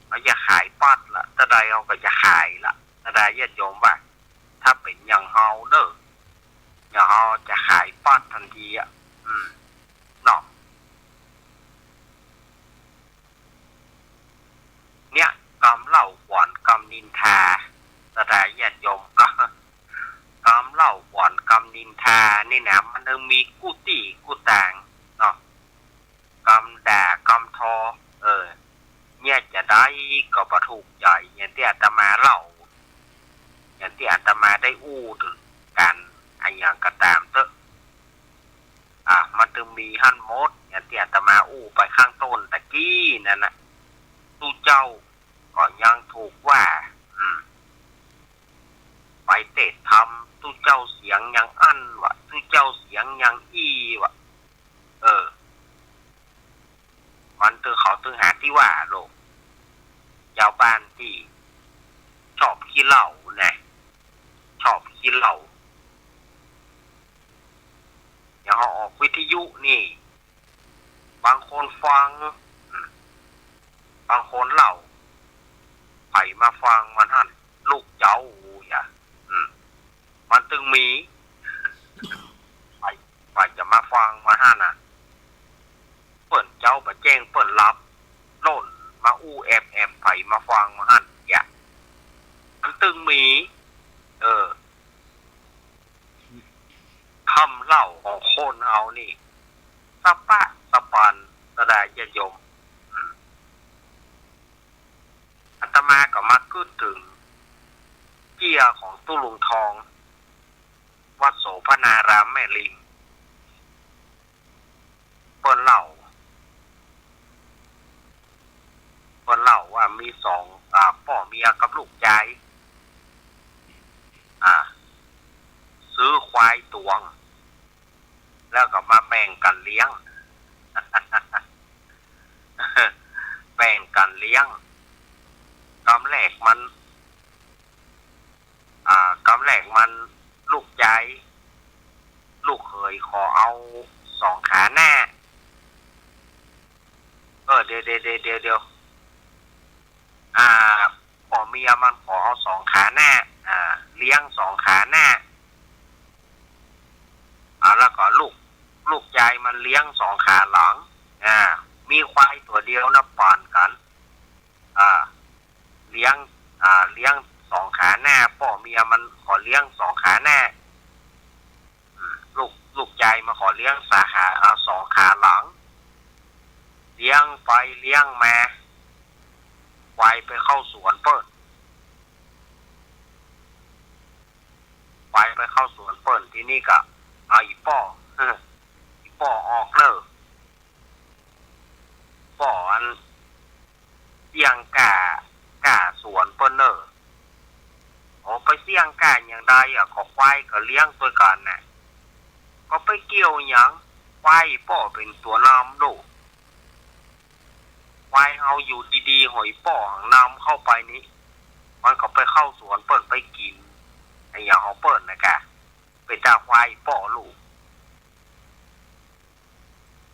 เฮาจะขายปั๊ดละ ตะใดเฮาก็จะขายละ ตะใดญาติโยมว่า ถ้าเป๋นอย่างเฮาเน่อ อย่างเฮาจะขายปั๊ดตันทีอะ อืม เนาะ เนี่ย กำเล่าบ่อนกำนินทา ตะใดญาติโยม กำ กำเล่าบ่อนกำนินทานี่นะ มันยังมีกู้ตี้กู้ตางเนาะ กำด่ากำทอ เออ เนี่ยจะใดก็บ่ถูกใจ๋ อย่างตี้อาตมาเล่า อย่างตี้อาตมาได้อู้เถิงกั๋น อะหยังก็ต๋ามเต๊อะ อ่ะ มันตึงมีหั้นหมด อย่างตี้อาตมาอู้ไปข้างต้นตะกี้นั่นน่ะ ตุ๊เจ้าก็ยังถูกว่า อืม ไปเตะทำตุ๊เจ้าเสียงยังอั้นวะ ตุ๊เจ้าเสียงยังอี้วะ เออ มันตึงเขาตึงหาตี้ว่าโลก จาวบ้านตี้ชอบขี้เหล้านะ ชอบขี้เหล้า อย่างเฮาออกวิทยุนี่ บางคนฟัง อืม บางคนเล่า ใผมาฟังมันหั้น ลูกเจ้า อย่า อืม มันตึงมี ใผ ใผจะมาฟังมันหั้นน่ะ เปิ้นเจ้าบ่แจ้งเปิ้นหลับ โน่นมาอู้แอบๆ ใผมาฟังมันหั้น อย่า มันตึงมี เออ กำเล่าของคนเฮานี่ สะป๊ะสะปาน ตะใดญาติโยม อืม อาตมาก็มากึ๊ดเถิงเจี้ยของตุ๊ลุงทอง วัดโสภณารามแม่ริม เปิ้นเล่า เปิ้นเล่าว่ามีสอง อ่า ป้อเมียกับลูกจาย อ่า ซื้อควายตวง แล้วก็มาแบ่งกั๋นเลี้ยง แบ่งกั๋นเลี้ยง กำแรกมัน อ่า กำแรกมันลูกจาย ลูกเขยขอเอาสองขาหน้า เออ เดี๋ยว เดี๋ยว เดี๋ยว เดี๋ยว อ่า ป้อเมียมันขอเอาสองขาหน้า อ่า เลี้ยงสองขาหน้า อ่า แล้วก็ลูก ลูกจายมันเลี้ยงสองขาหลัง อ่า มีควายตั๋วเดียวนะ ป๋อนกั๋น อ่า เลี้ยง อ่า เลี้ยงสองขาหน้า ป้อเมียมันขอเลี้ยงสองขาหน้า อืม ลูก ลูกจายมาขอเลี้ยงสาขา อ่า สองขาหลัง เลี้ยงไปเลี้ยงมา ควายไปเข้าสวนเปิ้น ควายไปเข้าสวนเปิ้น ทีนี้ก็เอาอี่ป้อ เออ อี่ป้อออกเน่อ ป้ออันเสี้ยงก้า ก้าสวนเปิ้นเน่อ โอ้ ไปเสี้ยงก้าอย่างใดอะ ก็ควายก็เลี้ยงตวยกั๋นน่ะ ก็ไปเกี่ยวหยัง ควายป้อเป๋นตั๋วนำลูก ควายเฮาอยู่ดีๆ หอยป้อหังนำเข้าไปนี่ มันก็ไปเข้าสวนเปิ้นไปกิ๋น อะหยังของเปิ้นนะกะ เป๋นตาควายป้อลูก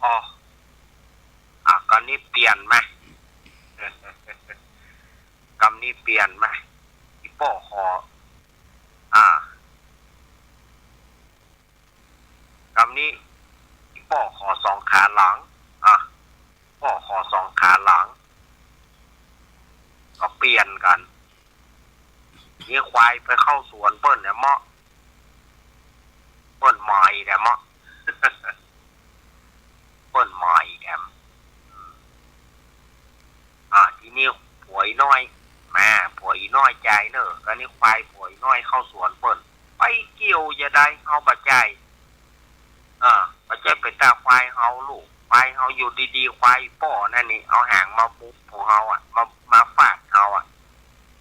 อ๋อ อ่ะ กำนี้เปลี่ยนมา กำนี้เปลี่ยนมา อี่ป้อขอ อ่า กำนี้ อี่ป้อขอสองขาหลัง อ่ะ ป้อขอสองขาหลัง ก็เปลี่ยนกั๋น นี่ควายไปเข้าสวนเปิ้นเนี่ยเมาะ เปิ้นหมายแหมเนาะ เปิ้นหมายแหม อ่า ทีนี้ผัวอีน้อย มา ผัวอีน้อยจ่ายเน่อ กำนี้ควายผัวอีน้อยเข้าสวนเปิ้น ไปเกี่ยวจะใด เฮาบ่จ่าย เออ บ่ใจ้เป๋นตาควายเฮาลูก ควายเฮาอยู่ดีๆ ควายป้อนั่นนี่เอาหางมาบุบของเฮาอะ มา มาฟาดเฮาอะ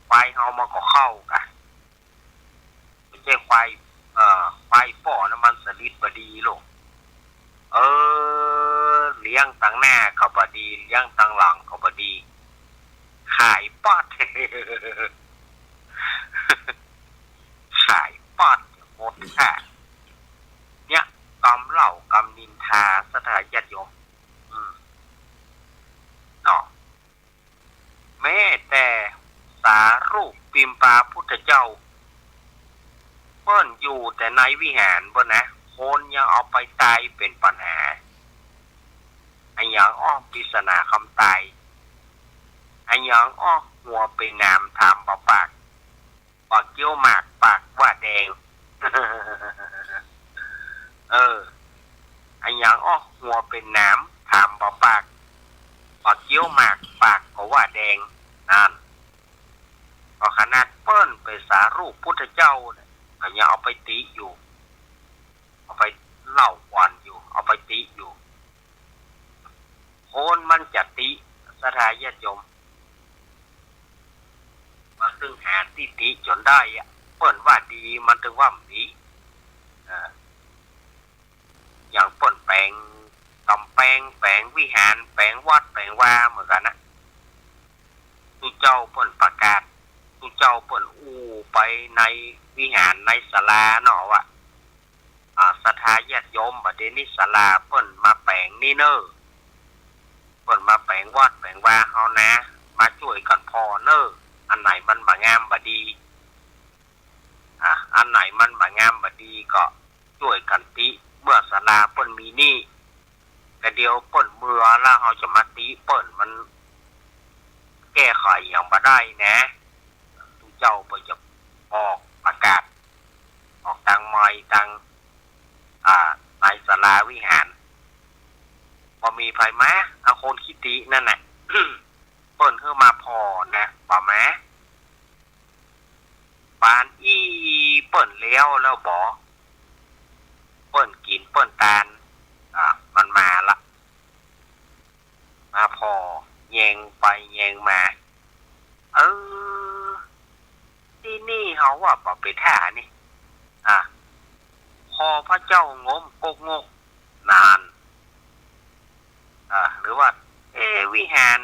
ควายเฮามันก็เข้ากะ บ่ใจ้ควาย เอ่อ ควายป้อนะมันสลิดบ่ดีลูก เออ เลี้ยงตังหน้าก็บ่ดี เลี้ยงตังหลังก็บ่ดี ขายปอด ขายปอดหมดค่ะ เนี่ย กำเล่ากำนินทา ศรัทธาญาติโยม อืม เนาะ แม้แต่สารูปปิมปาพุทธเจ้า เปิ้นอยู่แต่ในวิหารเปิ้นนะ คนยังเอาไปตายเป๋นปัญหา อะหยังอ้อ ปริศนาความตาย อะหยังอ้อ หัวเป๋นหนาม ถามบ่ปาก บ่เกี้ยวหมาก ปากว่าแดง เออ อะหยังอ้อ หัวเป๋นหนาม ถามบ่ปาก บ่เกี้ยวหมาก ปากก็ว่าแดง นั่น ก็ขนาดเปิ้นเป๋นสารูปพุทธเจ้าเนี่ย ก็ยังเอาไปติอยู่ เอาไปเล่าอ่อนอยู่ เอาไปติอยู่ คนมันจะติ ศรัทธาญาติโยม มันตึงหาตี้ติจ๋นได้อะ เปิ้นว่าดี มันตึงว่าบ่ดี เออ อย่างเปิ้นแป๋งก๋ำแปง แป๋งวิหาร แป๋งวัด แป๋งวาเหมือนกั๋นนะ ตุ๊เจ้าเปิ้นประกาศ ตุ๊เจ้าเปิ้นอู้ไปในวิหาร ในศาลาเนาะว่า อ่า ศรัทธาญาติโยม บ่าเดี่ยวนี้ศาลาเปิ้นมาแป๋งนี่เน่อ เปิ้นมาแป๋งวัดแป๋งวาเฮานะ มาจ้วยกั๋นผ่อเน่อ อันไหนมันบ่งามบ่ดี อ่า อันไหนมันบ่งามบ่ดีก็จ้วยกั๋นติ เมื่อศาลาเปิ้นมีนี่ กะเดี่ยวเปิ้นเมือแล้วเฮาจะมาติเปิ้น มันแก้ไขหยังบ่ได้นะ ตุ๊เจ้าเปิ้นจะออกประกาศ ออกตางไมค์ตาง อ่า ในศาลาวิหาร บ่มีใผมา เอาคนขี้ตินั่นน่ะ เปิ้นหื้อมาผ่อนะ บ่มา ปานอี้เปิ้นแล้ว แล้วบ่ เปิ้นกิ๋นเปิ้นตาน อ่า มันมาละ มาผ่อ แยงไปแยงมา เออ ตี้นี่เฮาว่าบ่เป๋นท่านี่ อ่ะ ขอพระเจ้างมกกงก นาน อ่ะ หรือว่า เอ๊ะ วิหาร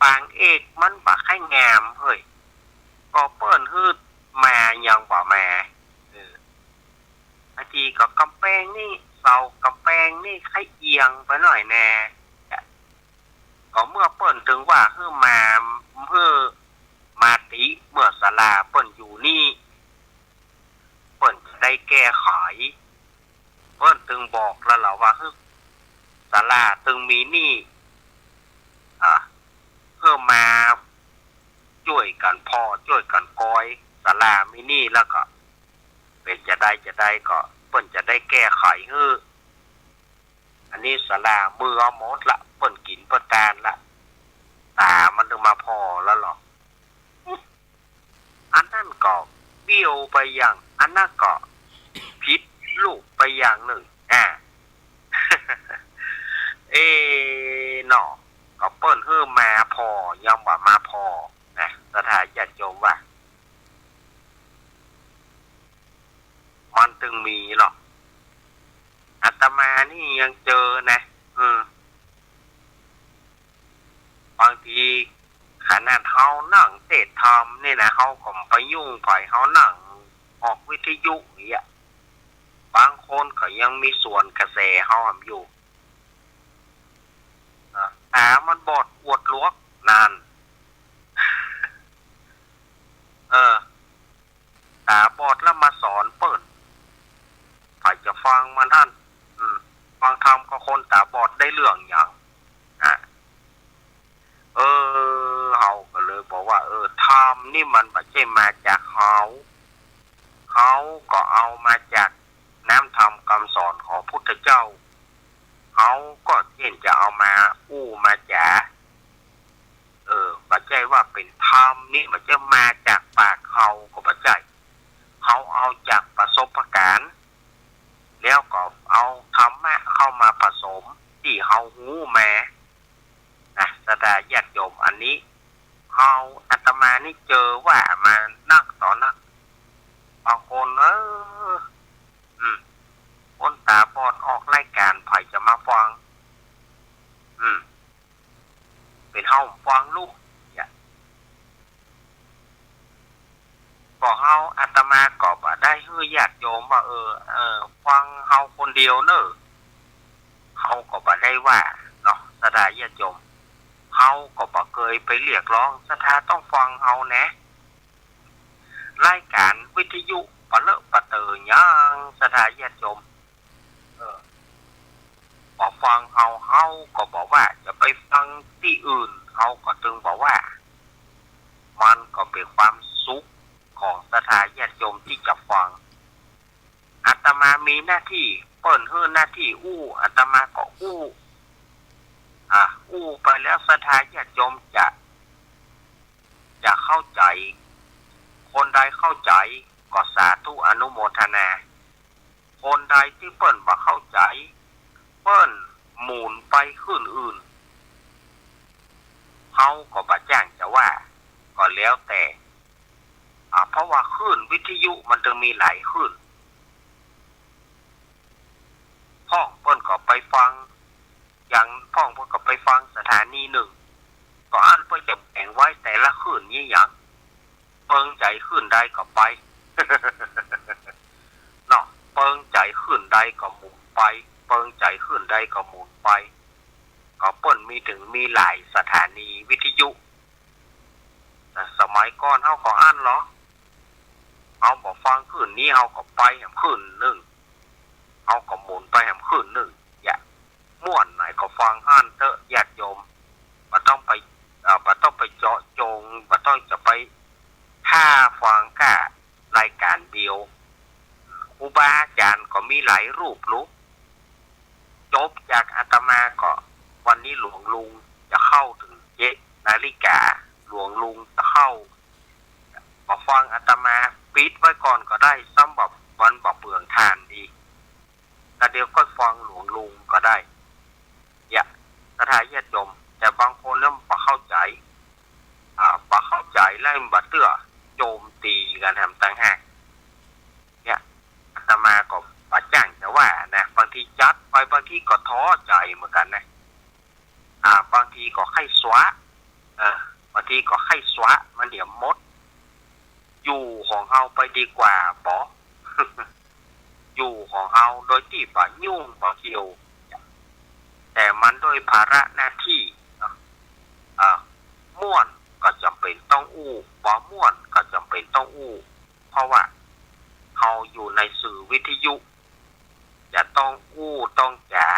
ปางเอกมันบ่ค่อยงามเฮ้ย ก็เปิ้นหื้อมายังบ่มา เออ บางทีก็ก๋ำแปงนี่ เสาก๋ำแปงนี่ค่อยเอียงไปหน่อยแน่ ก็เมื่อเปิ้นตึงว่าหื้อมา หื้อมาติ เมื่อศาลาเปิ้นอยู่นี่ เปิ้นจะได้แก้ไข เปิ้นตึงบอกแล้วล่ะว่า หื้อ ศาลาตึงมีนี่ อ่า หื้อมาจ้วยกั๋นผ่อ จ้วยกั๋นกอย ศาลามีนี่แล้วก็ เป๋นจะใดจะใดก็ เปิ้นจะได้แก้ไขหื้อ อันนี้ศาลาเมือหมดละ เปิ้นกิ๋นเปิ้นตานละ ต๋ามันตึงมาผ่อแล้วเหรอ อันนั้นก็เบี้ยวไปอย่าง อันนั้นก็ผิดลูกไปอย่างนึ่ง อ่า เอเนาะ ก็เปิ้นหื้อมาผ่อ ยังบ่มาผ่อนะ ศรัทธาญาติโยมว่า มันตึงมีหรอก อาตมานี่ยังเจอนะ อืม บางทีขนาดเฮานั่งเตสน์ธรรมนี่นะ เฮาก็บ่ไปยุ่งใผ เฮานั่งออกวิทยุอย่างเงี้ย บางคนก็ยังมีสวนกระแสเฮาอยู่ อ่ะ ต๋ามันบอดอวดหลวก นั่น เออ ต๋าบอดแล้วมาสอนเปิ้น ใผจะฟังมันหั้น อืม ฟังธรรมกับคนต๋าบอดได้เรื่องหยัง อ่ะ เออ เฮาก็เลยบอกว่า เออ ธรรมนี่มันบ่ใจ้มาจากเฮา เฮาก็เอามาจากน้ำธรรมกำสอนของพุทธเจ้า เฮาก็เจ้นจะเอามาอู้มาจ๋า เออ บ่ใจ้ว่าเป๋นธรรมนี่ บ่ใจ้มาจากปากเฮาก็บ่ใจ้ เฮาเอาจากประสบการณ์ แล้วก็เอาธรรมะเข้ามาผสมตี้ เอาฮูมา นะ ศรัทธาญาติโยม อันนี้ เฮา อาตมานี่เจอว่ามานักต่อนัก บางคน เออ อืม คนต๋าบอดออกรายก๋าน ใผจะมาฟัง อืม เป๋นเฮาฟังลูก เนี่ย ก็เฮา อาตมาก็บ่ได้หื้อญาติโยมว่า เออ เออ ฟังเฮาคนเดียวเน่อ เฮาก็บ่ได้ว่าเนาะ ศรัทธาญาติโยม เฮาก็บ่เกยไปเรียกร้องศรัทธาต้องฟังเฮาแหนะ รายก๋านวิทยุปะเลอะปะเตอหยัง ศรัทธาญาติโยม เออ บ่ฟังเฮา เฮาก็บ่ว่า จะไปฟังตี้อื่น เฮาก็ตึงบ่ว่า มันก็เป๋นความสุขของศรัทธาญาติโยมตี้จะฟัง อาตมามีหน้าตี้ เปิ้นหื้อหน้าตี้อู้ อาตมาก็อู้ อ่ะ อู้ไปแล้วศรัทธาญาติโยมจะ จะเข้าใจ๋ คนใดเข้าใจ๋ก็สาธุอนุโมทนา คนใดตี้เปิ้นบ่เข้าใจ๋ เปิ้นหมุนไปคลื่นอื่น เฮาก็บ่จ้างจะว่า ก็แล้วแต่ อ่า เพราะว่าคลื่นวิทยุมันตึงมีหลายคลื่น พ่องเปิ้นก็ไปฟัง อย่างพ่องเปิ้นก็ไปฟังสถานีนึ่ง ก็อั้นเปิ้นจะแบ่งไว้แต่ละคลื่นนี้หยัง เปิงใจ๋คลื่นใดก็ไป เนาะ เปิงใจ๋คลื่นใดก็หมุนไป เปิงใจ๋คลื่นใดก็หมุนไป ก็เปิ้นมีตึงมีหลายสถานีวิทยุ แต่สมัยก่อนเฮาก็อั้นลอ เฮาบ่ฟังคลื่นนี้ เฮาก็ไปแหมคลื่นนึ่ง เฮาก็หมุนไปแหมคลื่นนึ่ง อย่า ม่วนไหนก็ฟังหั้นเต๊อะ ญาติโยม บ่ต้องไป เอ่อ บ่ต้องไปเจาะจง บ่ต้องจะไปถ้าฟังก้ารายก๋านเดียว ครูบาอาจ๋ารย์ก็มีหลายรูปลุก จบจากอาตมาก็ วันนี้หลวงลุงจะเข้าเถิงเจ็ดนาฬิกา หลวงลุงจะเข้า บ่ฟังอาตมา ปิดไว้ก่อนก็ได้ ซ้ำบ่ มันบ่เปลืองถ่านดี แต่เดี๋ยวก็ฟังหลวงลุงก็ได้ เนี่ย ศรัทธาญาติโยม แต่บางคนเนี่ยบ่เข้าใจ๋ อ่า บ่เข้าใจ๋แล้วบ่เตื้อ โจมตีกั๋นแถมต่างหาก เนี่ย อาตมาก็บ่จ้างจะว่านะ บางทีจัดไป บางทีก็ท้อใจ๋เหมือนกั๋นนะ อ่า บางทีก็ใค่สวะ เออ บางทีก็ใค่สวะ มันเดี๋ยวหมด อยู่ของเฮาไปดีกว่า บ่ อยู่ของเฮาโดยตี้บ่ยุ่งบ่เกี่ยว แต่มันด้วยภาระหน้าตี้เนาะ เอ่อ ม่วนก็จ๋ำเป๋นต้องอู้ บ่ม่วนก็จ๋ำเป๋นต้องอู้ เพราะว่าเฮาอยู่ในสื่อวิทยุ จะต้องอู้ต้องจ๋า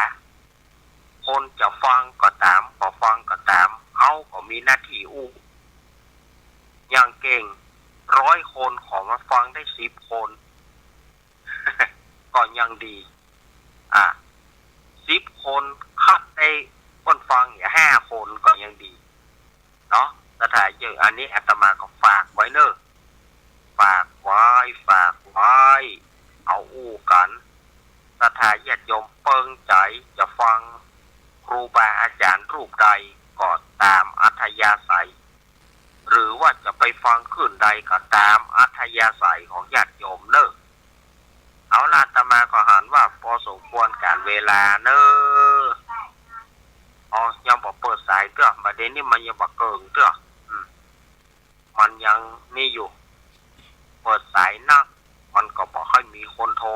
คนจะฟังก็ต๋าม บ่ฟังก็ต๋าม เฮาก็มีหน้าตี้อู้ อย่างเก่ง ร้อยคนขอมาฟังได้สิบคน ก็ยังดี อ่ะ สิบคนคัดได้คนฟังอยู่ห้าคนก็ยังดี เนาะ ศรัทธาเยอะ อันนี้อาตมาก็ฝากไว้เน่อ ฝากไว้ ฝากไว้ เอาอู้กั๋น ศรัทธาญาติโยมเปิงใจ๋จะฟังครูบาอาจ๋ารย์รูปใดก็ต๋ามอัธยาศัย หรือว่าจะไปฟังคลื่นใดก็ต๋ามอัธยาศัยของญาติโยมเน่อ เอาละ อาตมาก็หันว่าพอสมควรก๋าลเวลาเน่อ อ๋อ ยังบ่เปิดสายเตื้อ บ่าเดี่ยวนี้มันยังบ่เกิ่งเตื้อ อืม มันยังนี่อยู่ เปิดสายนัก มันก็บ่ค่อยมีคนโทร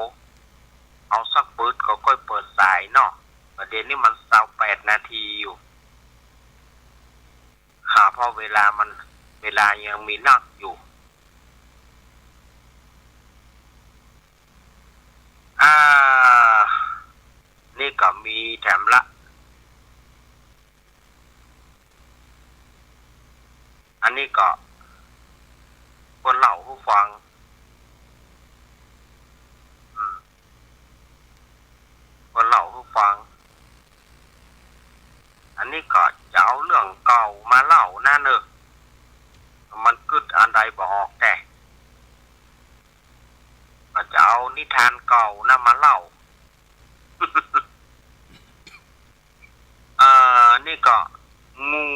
เอาสักปึ๊ดก็ก้อยเปิดสายเนาะ บ่าเดี่ยวนี้มันซาวแปดนาทีอยู่ หา เพราะเวลามัน เวลายังมีนักอยู่ อ่า นี่ก็มีแถมละ อันนี้ก็เปิ้นเล่าหื้อฟัง อืม เปิ้นเล่าหื้อฟัง อันนี้ก็จะเอาเรื่องเก่ามาเล่านะเน่อ มันกึ๊ดอันใดบ่ออกแต๊ ก็จะเอานิทานเก่านะมาเล่า นี่ก็งู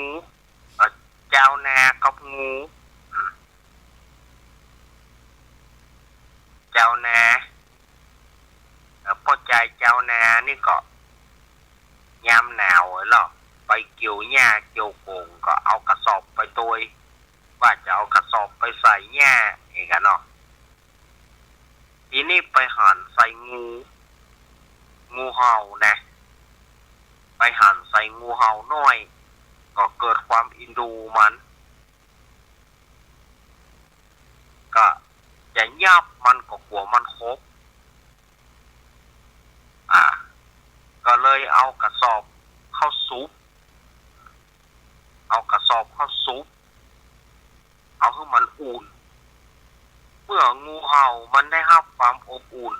เอ่อ จาวนากับงู อืม จาวนา เอ่อ ป้อจายจาวนานี่ก็ ยามหนาวเนาะ ไปเกี่ยวหญ้าเกี่ยวโขงก็เอากระสอบไปตวย ว่าจะเอากระสอบไปใส่หญ้าเองอะเนาะ ทีนี้ไปหันใส่งู งูเห่านะ ไปหันใส่งูเห่าน้อย ก็เกิดความเอ็นดูมัน ก็จะยับมัน ก็กั๋วมันขบ อ่า ก็เลยเอากระสอบเข้าสุบ เอากระสอบเข้าสุบ เอาหื้อมันอุ่น เมื่องูเห่ามันได้ฮับความอบอุ่น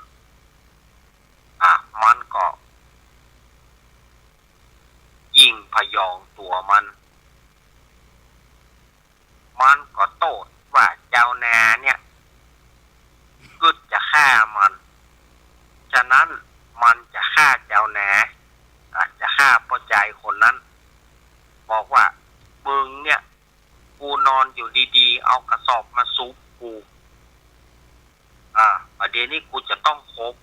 อ่ะ มันก็ยิ่งพยองตั๋วมัน มันก็โต้ษว่าจาวนาเนี่ยกึ๊ดจะฆ่ามัน ฉะนั้นมันจะฆ่าจาวนา อ่ะ จะฆ่าป้อจายคนนั้น บอกว่า มึงเนี่ย กูนอนอยู่ดีๆ เอากระสอบมาสุบกู อ่า บ่าเดี่ยวนี้กูจะต้องขบ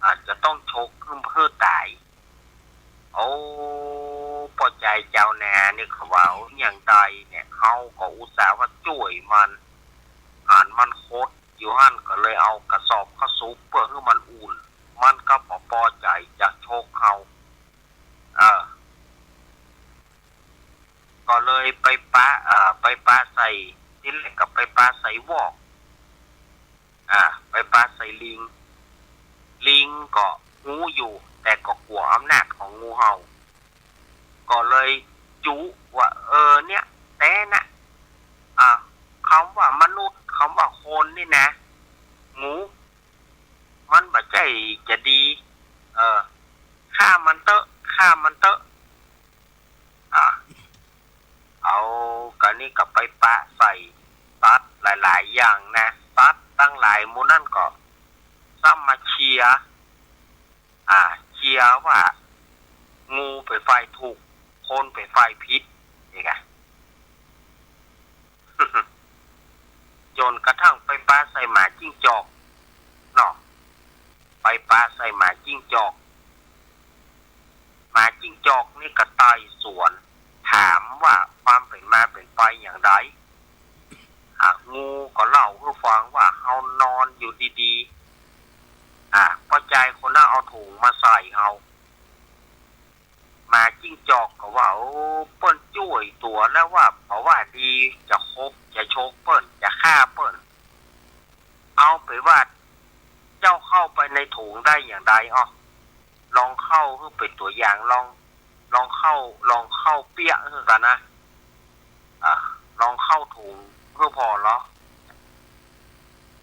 อ่า จะต้องฉกหื้อ หื้อต๋าย โอ้ ป้อจายจาวนานี่เขาว่า อย่างใดเนี่ย เฮาก็อุตส่าห์ว่าจ้วยมัน หันมันขบอยู่หั้น ก็เลยเอากระสอบเข้าสุบเปื้อหื้อมันอุ่น มันก็บ่ปอใจ๋จะฉกเฮา เออ ก็เลยไปปะ เอ่อ ไปปะใส่ ทีแรกก็ไปปะใส่วอก อ่า ไปปะใส่ลิง ลิงก็ฮู้อยู่ แต่ก็กั๋วอำนาจของงูเห่า ก็เลยจุว่า เออ เนี่ย แต๊นะ อ่า กำว่ามนุษย์ กำว่าคนนี่นะ งู มันบ่ใจ้จะดี เออ ฆ่ามันเต๊อะ ฆ่ามันเต๊อะ อ่า เอา กะนี้ก็ไปปะใส่สัตว์หลายๆ อย่างนะ สัตว์ตังหลายหมู่นั้นก็ซ้ำมาเชียร์ อ่า เชียร์ว่า งูเป๋นฝ่ายถูก คนเป๋นฝ่ายผิด นี่ไง จ๋นกระทั่งไปปะใส่หมาจิ้งจอก เนาะ ไปปะใส่หมาจิ้งจอก หมาจิ้งจอกนี่ก็ไต่สวน ถามว่าความเป๋นมาเป๋นไปอย่างใด อ่ะ งูก็เล่าหื้อฟังว่า เฮานอนอยู่ดีๆ อ่ะ ป้อจายคนนั้นเอาถุงมาใส่เฮา หมาจิ้งจอกก็ว่า โอ้ เปิ้นจ้วยตั๋วแล้วว่า บ่ว่าดี จะขบ จะฉกเปิ้น จะฆ่าเปิ้น เอาไปว่า เจ้าเข้าไปในถุงได้อย่างใด อ้อ ลองเข้าหื้อเป๋นตั๋วอย่าง ลอง ลองเข้า ลองเข้าเปี้ยะหื้อกั๋นนะ อ่ะ ลองเข้าถุงหื้อผ่อลอ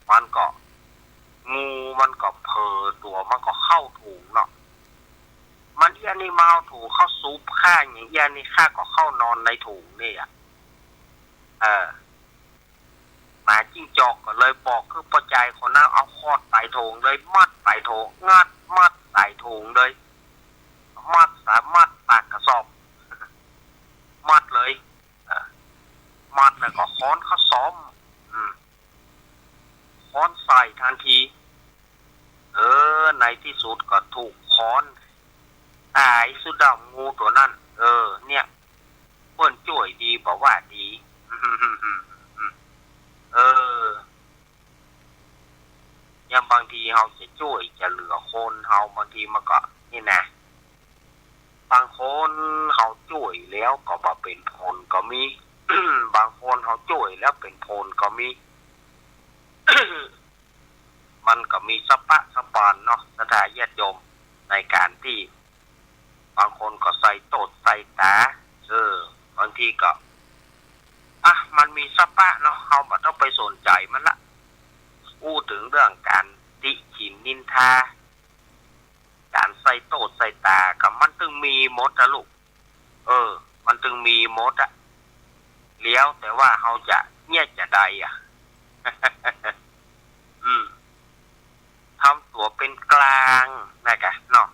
มันก็ งูมันก็เผลอตั๋ว มันก็เข้าถุงเนาะ มันเอี้ยนี่มาเอาถุงเข้าสุบข้า อย่างเอี้ยนี่ข้าก็เข้านอนในถุงนี่อะ เออ หมาจิ้งจอกก็เลยบอกหื้อป้อจายคนนั้นเอาขอดใต้ถุงเลย มัดใต้ถุง งัด มัดใต้ถุงเลย มัดสา มัดปากกระสอบ มัดเลย เออ มัดแล้วก็ค้อนเข้าซ้อม อืม ค้อนใส่ตันที เออ ในตี้สุดก็ถูกค้อนต๋ายสุดดำ งูตั๋วนั้น เออ เนี่ย เปิ้นจ้วยดี บ่ว่าดี เออ อย่างบางทีเฮาจะจ้วยจะเหลือคนเฮา บางทีมันก็ นี่นะ บางคนเฮาจ้วยแล้วก็บ่เป๋นผลก็มี บางคนเฮาจ้วยแล้วเป๋นผลก็มี มันก็มีสะป๊ะสะปานเนาะ ศรัทธาญาติโยม ในก๋านตี้ บางคนก็ใส่โต้ษใส่ต๋า เออ บางทีก็ อ่ะ มันมีสะป๊ะเนาะ เฮาบ่ต้องไปสนใจ๋มันละ อู้เถิงเรื่องก๋านติฉินนินทา ก๋านใส่โต้ษใส่ต๋าก็มันตึงมีหมดอะลูก เออ มันตึงมีหมดอะ แล้วแต่ว่าเฮาจะเยียะจะใดอะ อืม ทำตั๋วเป๋นก๋างนะกะเนาะ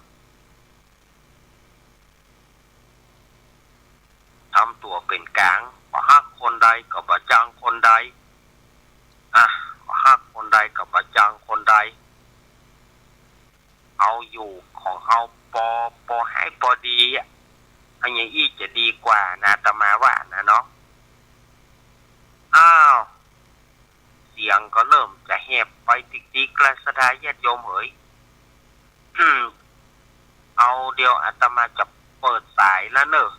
บ่เป๋นก๋าง บ่ฮักคนใดก็บ่จังคนใด อ่ะ บ่ฮักคนใดก็บ่จังคนใด เอาอยู่ของเฮาปอ ปอให้ปอดีอะ เอาอย่างอี้จะดีกว่านะ อาตมาว่านะเนาะ อ้าว เสียงก็เริ่มจะแหบไปติ๊กๆ แล้ว ศรัทธาญาติโยมเหย อืม เอาเดี๋ยวอาตมาจะเปิดสายแล้วเน่อ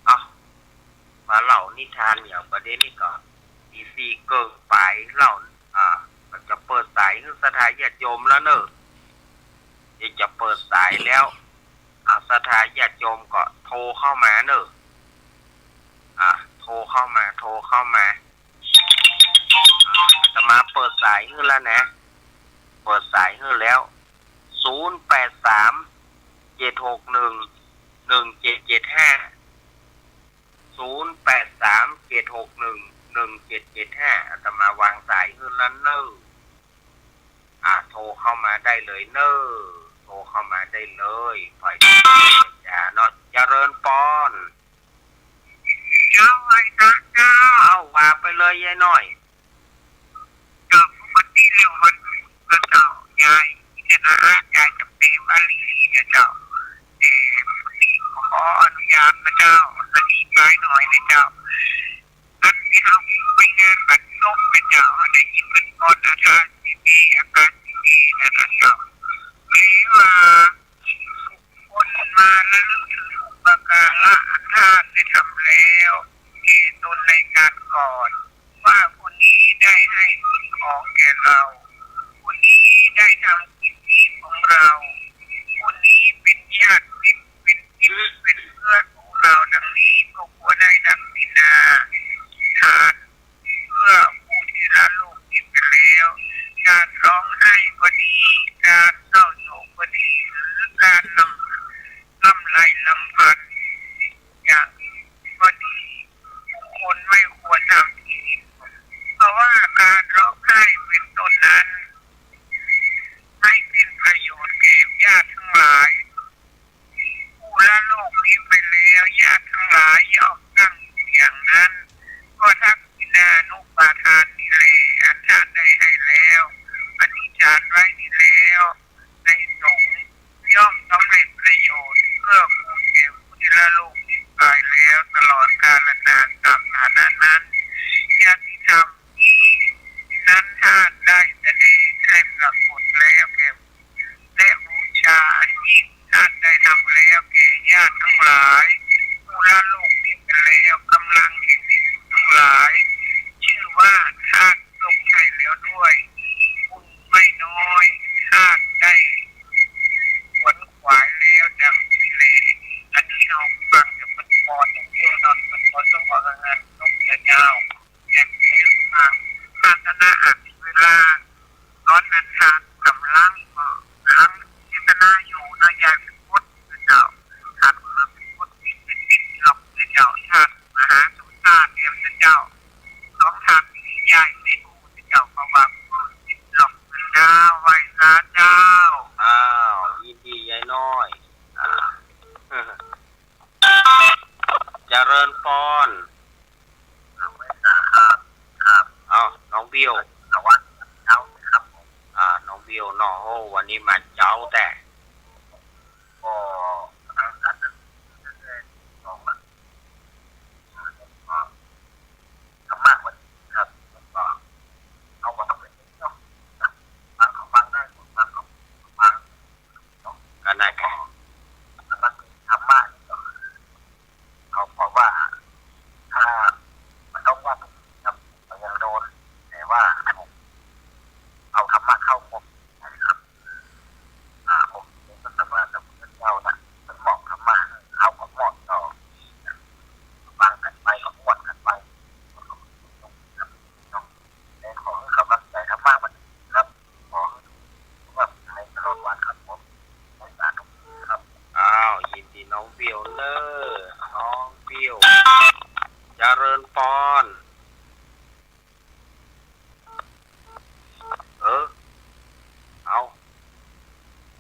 เอา มาเล่านิทานอย่างประเด็นนี้ก็ตีสี่เกิ่งไปเล่า อ่า ก็จะเปิดสายหื้อศรัทธาญาติโยมแล้วเน่อ เดี๋ยวจะเปิดสายแล้ว อ่า ศรัทธาญาติโยมก็โทรเข้ามาเน่อ อ่า โทรเข้ามา โทรเข้ามา อาตมาเปิดสายหื้อแล้วนะ เปิดสายหื้อแล้ว ศูนย์แปดสาม เจ็ดหกหนึ่ง หนึ่งเจ็ดเจ็ดห้า ศูนย์แปดสาม เจ็ดหกหนึ่ง หนึ่งเจ็ดเจ็ดห้า อาตมาวางสายหื้อแล้วเน่อ อ่า โทรเข้ามาได้เลยเน่อ โทรเข้ามาได้เลย ฝ่ายเจ้าเนาะ เจริญปอน เจ้า ไหว้พระเจ้า เอา ว่าไปเลยยายน้อย เจ้า ปกติแล้ววันพุธนะเจ้า ยายพิจารณา ยายจะเปรมอารีนะเจ้า แต่วันนี้ขออนุญาตนะเจ้า อันนี้ไปหน่อยนะเจ้า อันที่เฮาไปงานบัตรซบนะเจ้า ได้ยินเปิ้นก่อนอาการดีๆ อาการดีๆ นะเจ้า หรือว่า คนมาระลึกถึงอุปการะอันท่านได้ทำแล้วแก่ตนในการก่อน ว่าผู้นี้ได้ให้สิ่งของแก่เรา ผู้นี้ได้ทำกิจดีของเรา ผู้นี้เป็นญาติมิตร เป็นมิตร เป็นเพื่อนของเรา ดังนี้ก็ควรได้ทักษิณาทาน เพื่อผู้ที่ละโลกนี้ไปแล้ว การร้องไห้ก็ดี การเศร้าโศกก็ดี หรือการลำ ลำไรลำพันธ์อย่างนี้ก็ดี บุคคลไม่ควรทำอีก เพราะว่าการร้องไห้เป็นต้นนั้น ไม่เป็นประโยชน์แก่ญาติทั้งหลาย ผู้ละโลกนี้ไปแล้ว ญาติทั้งหลายย่อมตั้งอยู่อย่างนั้น ก็ทักษิณานุปาทานนี้แล อันท่านได้ให้แล้ว อธิษฐานไว้นี้แล้ว ในสงฆ์ย่อมสำเร็จประโยชน์ เพื่อกูลแก่ผู้ที่ละโลกนี้ไปแล้ว ตลอดกาลนาน ตามฐานะนั้น ญาติธรรมนี้นั้นท่านได้แสดงให้ปรากฏแล้วแก่ และบูชาอันยิ่งท่านได้ทำแล้วแก่ญาติทั้งหลาย ผู้ละโลกนี้ไปแล้ว กำลังแห่งที่สุขทั้งหลาย ชื่อว่าท่านทรงให้แล้วด้วยบุญไม่น้อย ท่านได้ขวนขวายแล้วดังนี้แล อันนี้เฮาฟังจากเปิ้นปอนอย่างเดียวเนาะ เปิ้นปอนต้องขอรายงานนกเจ้า อย่างนี้ฟัง ศาสนาอันเวลา ตอนนั้นท่านกำลัง เอ่อ กำลังเทศนาอยู่เนาะ ยายเป็นพุทธเจ้า ท่านกำลังเป็นพุทธ เป็นพุทธหลอกเจ้า ท่านมหาสมชาติเตรียมเจ้า สองท่านนี้ยายเป็นพุทธเจ้า เพราะว่าพุทธหลอกเจ้า ไหว้สาเจ้า อ้าว ยินดียายน้อย อ่า เจริญปอน ครับ ครับ อ้าว น้องเบี้ยว สวัสดีเจ้าครับผม อ่า น้องเบี้ยวเนาะ โอ้ วันนี้มาเจ๊าแต๊ ก็ตั้งแต่สองวัน ธรรมะวันนี้ครับ ก็เอามาเป็นเนาะ ฟังก็ฟังได้ ฟังก็ฟัง ก็ได้ครับ แล้วก็ธรรมะนี่ก็ เขาบอกว่า ถ้ามันต้องว่าผมครับ ผมยังโดน แต่ว่าผมเอาธรรมะเข้าผมนะครับ อ่า ผมก็สบายกับพระเจ้านะ มันเหมาะธรรมะ เอาก็เหมาะต่อ ฟังกันไปก็ม่วนกันไป แต่ขอให้กำลังใจธรรมะมันครับ ขอให้ทุกคนร่วมใจตลอดวันครับผม สาธุครับ อ้าว ยินดีน้องเบี้ยวเนอะ น้องเบี้ยว เจริญปอน เออ เอา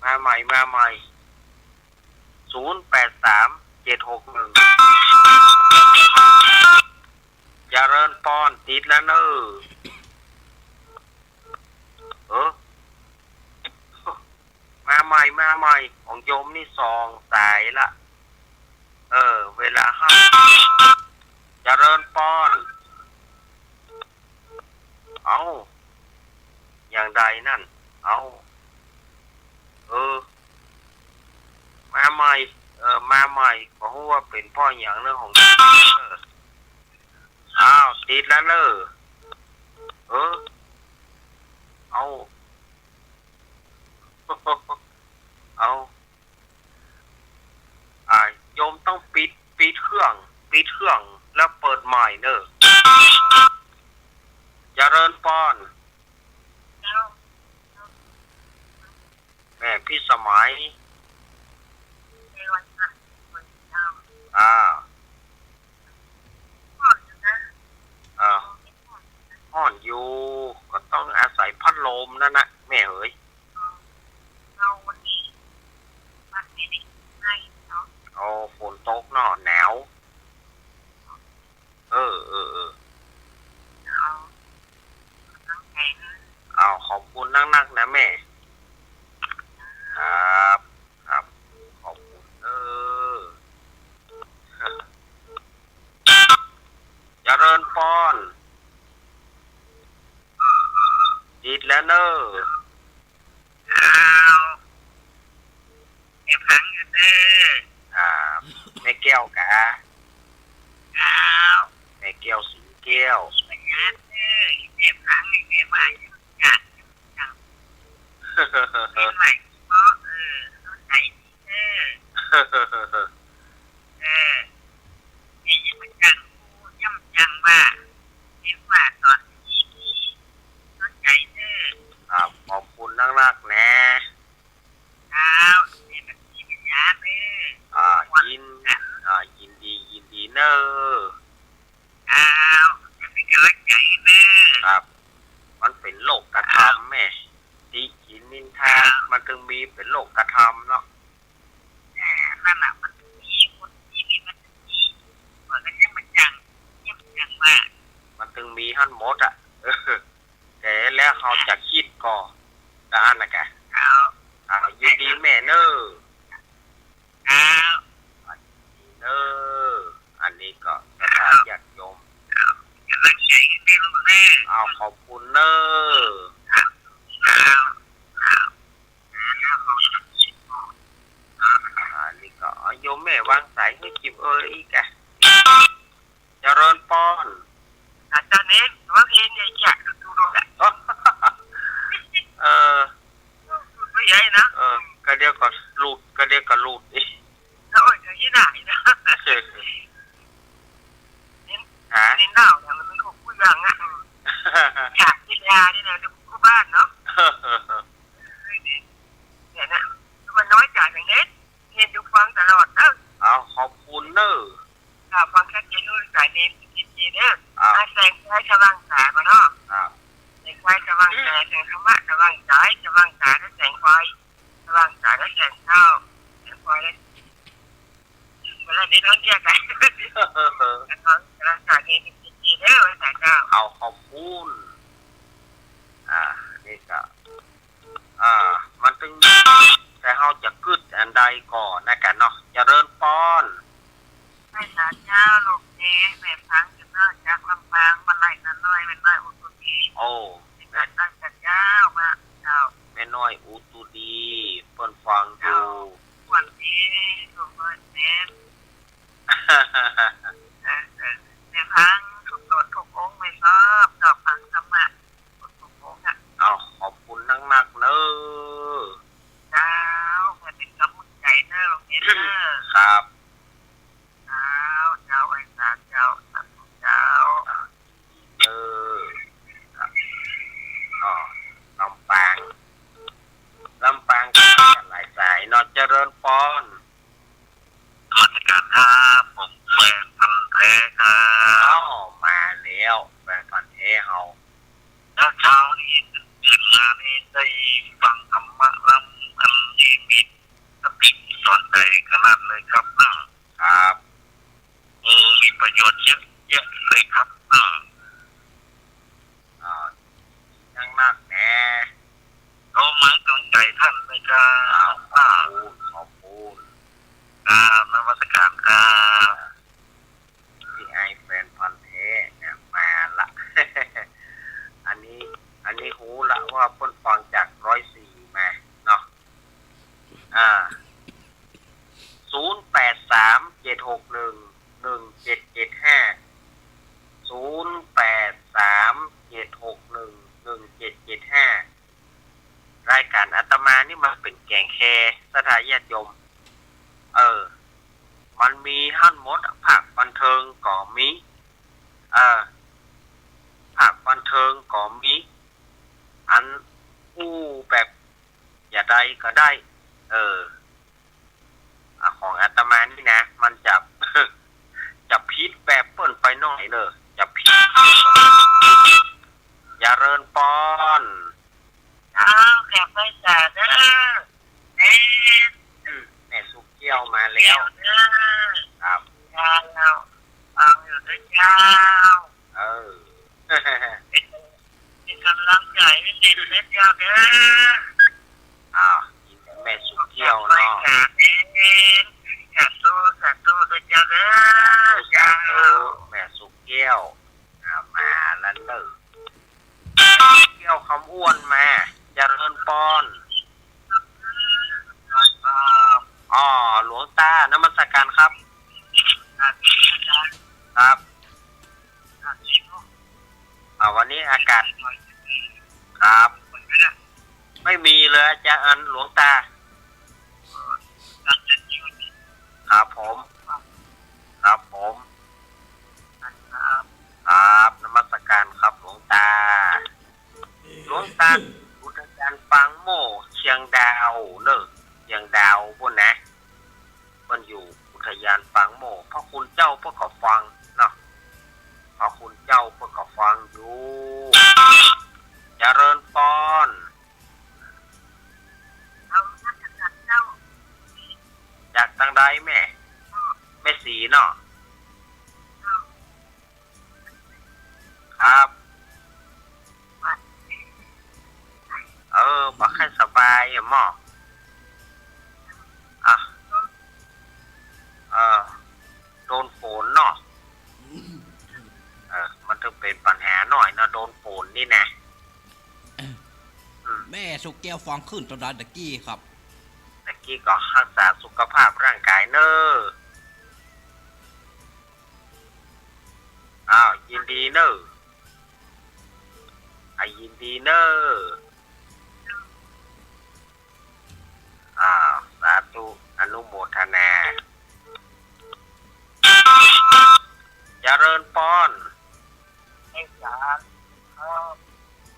มาใหม่ มาใหม่ ศูนย์แปดสาม เจ็ดหกหนึ่ง เจริญปอน ติดแล้วเน่อ เออ มาใหม่ มาใหม่ ของโยมนี่สองสายละ เออ เวลาห้า เจริญปอน เอ้า อย่างใดนั่น เอ้า เออ มาใหม่ เออ มาใหม่ บ่ฮู้ว่าเป๋นเป๋าะหยังเน่อของ เออ อ้าว ติดแล้วเน่อ เออ เอ้า เอ้า อ่า โยมต้องปิด ปิดเครื่อง ปิดเครื่องแล้วเปิดใหม่เน่อ เจริญปอน แม่พิสมัย อ่า อ่า ฮ้อนอยู่ ก็ต้องอาศัยพัดลมนั่นนะแม่เหย โอ้ ฝนตกเนาะ หนาว เออ เออ เออ เอา ขอบคุณนักๆ นะแม่ ครับ ครับ ขอบคุณ เออ เจริญปอน ติดแล้วเน่อ อ้าว แม่ฟังอยู่เน่อ อ่า แม่แก้วกา อ้าว แม่แก้ว ศรีแก้ว สัญญาณเน่อ แม่ฟัง แม่ว่าอยู่ อยากอยู่ อยาก เป๋นใหม่เนาะ เออ เข้าใจ๋ดีเน่อ เออ แม่ยังบ่จั้งฮู้ ยังบ่จั้งว่า เป๋นว่าต๋อนนี้ดี เข้าใจ๋เน่อ ครับ ขอบคุณนักๆ นะ ครับ แม่บัญชีปัญญาเน่อ อ่า ยิน อ่า ยินดี ยินดีเน่อ ครับ จะเป๋นก๋ำลังใจ๋เน่อ ครับ มันเป๋นโลกธรรมแม่ ติฉินนินทา ครับ มันตึงมีเป๋นโลกธรรมเนาะ อ่า นั่นน่ะ มันมีคนดีนี่มันมี ว่ากั๋นยังบ่จั้ง ยังบ่จั้งว่า มันตึงมีหั้นหมดอะ เออ แต่แล้วเฮาจะกึ๊ดก่อ ก็อันนั้นกะ เอา เอา ยินดีแม่เน่อ เอา ยินดีเน่อ อันนี้ก็ศรัทธาญาติโยม เอา ก๋ำลังใจ๋เน่อลูกเน่อ เอา ขอบคุณเน่อ เอา เอา เอา อันนี้ก็ เอา โยมแม่วางสายหื้อจิมเอออีกอะ เจริญปอน อาจ๋ารย์เณร ว่าเพลงใหญ่แจ๊ะ ดูๆ ดูแหละ เออ หลุดไปใหญ่นะ เออ กะเดียวก็หลุด กะเดียวก็หลุดอีก โอ้ย เดี๋ยวนี้ได้นะ เออ เน้น ฮะ เน้นดาวเนี่ย มันไม่ถูกผู้ยังอะ อยากกินยานี่แหละ เดี๋ยวกูบ้านเนาะ เนี่ยนะ มันน้อยใจอย่างเน้น เน้นดูฟังตลอดเนอะ เอา ขอบคุณเน่อ ค่ะ ฟังชัดเจน รู้สายเน้นชัดเจนเด้อ ครับ อ่ะ แสงไฟสว่างสาบ่เนาะ ครับ แสงไฟสว่างแสง แสงธรรมะสว่างสาย สว่างสาและแสงไฟ สว่างสาและแสงเท้า แสงไฟและ เวลานี้นอนเรียกกัน แล้วก็กำลังสาเน้นชัดเจนเด้อ สาเจ้า เอา ขอบคุณ อ่า นี่ก็ อ่า มันตึง แต่เฮาจะกึ๊ดอันใดก่อนะกะเนาะ เจริญปอน ไหว้สาเจ้าลูกเอ๋ย แม่ฟังอยู่เน่อ จากลำปาง มาไล่นาน้อย แม่น้อยอุตุดี โอ้ แม่น้อยอุตุดี เปิ้นฟังอยู่ สวัสดี ลูกน้อยแสน เออ เออ แม่ฟังทุกต๋นทุกองค์ แม่ชอบ ชอบฟังธรรมะ เอา ขอบคุณนักๆ เน่อ เจ้า เปิ้นเป๋นก๋ำลังใจ๋เน่อ ลูกเอ๋ยเน่อ ครับ เจ้า เจ้า ไหว้สาเจ้า สาธุเจ้า เน่อ ครับ อ๋อ ลำปาง ลำปางก็หลายสายเนาะ เจริญปอน นมัสการครับ ผมแฟนพันธุ์แท้ครับ อ้าว มาแล้ว แฟนพันธุ์แท้เฮา เมื่อเช้านี้ตื่นมานี่ได้ฟังธรรมะลำอันนี้มีสติสอนใจขนาดเลยครับนะ ครับ โอ้ มีประโยชน์เยอะแยะเลยครับนะ นักแหน่ ก็หมายถึงใจท่านนะเจ้า ขอบคุณ ขอบคุณ กราบนมัสการครับ พี่ไอแฟนพันธุ์แท้เนี่ยมาละ อันนี้ อันนี้ฮู้ละว่าเปิ้นฟังจากร้อยสี่มาเนาะ อ่า ศูนย์แปดสาม เจ็ดหกหนึ่ง หนึ่งเจ็ดเจ็ดห้า ศูนย์แปดสาม เจ็ดหกหนึ่ง หนึ่งเจ็ดเจ็ดห้า รายก๋านอาตมานี่มันเป๋นแก๋งแคร์ศรัทธาญาติโยม เออ มันมีหั้นหมดอะ ภาคบันเทิงก็มี เออ ภาคบันเทิงก็มี อันอู้แบบจะใดก็ได้ เออ อ่ะ ของอาตมานี่นะ มันจะ จะผิดแบบเปิ้นไปหน้อยเน่อ จะผิด เจริญปอน เจ้า กราบไหว้สาเด้อ แม่ อืม แม่สุกเกี้ยวมาแล้ว เด้อ ครับ เจ้า ฟังอยู่เด้อเจ้า เออ เป็น เป็นก๋ำลังใจ๋หื้อเด่นเด้อเจ้าเด้อ อ้าว แม่สุกเกี้ยวเนาะ สาธุ สาธุเด้อเจ้าเด้อ สาธุ สาธุ เจ้า แม่สุกเกี้ยว อ่า มาแล้วเน่อ เกี้ยวคำอ้วนมา เจริญปอน อ๋อ หลวงตา นมัสการครับ ครับ อ่า วันนี้อากาศ ครับ ไม่มีเลยอาจารย์ หลวงตา ครับผม ครับผม ครับ นมัสการครับหลวงตา หลวงตา อุทยานปางโม่เชียงดาวเน่อ เชียงดาวปู้นนะ เปิ้นอยู่อุทยานปางโม่ พระคุณเจ้าเปิ้นก็ฟังเนาะ พระคุณเจ้าเปิ้นก็ฟังอยู่ เจริญปอน จากตางใดแม่ แม่ศรีเนาะ ครับ เออ บ่ค่อยสบายอะหมอ อ่ะ เออ โดนฝนเนาะ เออ มันต้องเป๋นปัญหาหน้อยเนาะ โดนฝนนี่นะ อืม แม่สุกเกี้ยวฟังขึ้นตอนใดตะกี้ครับ ตะกี้ก็ฮักษาสุขภาพร่างกายเน่อ อ้าว ยินดีเน่อ อ่ะ ยินดีเน่อ อ้าว สาธุ อนุโมทนา เจริญปอน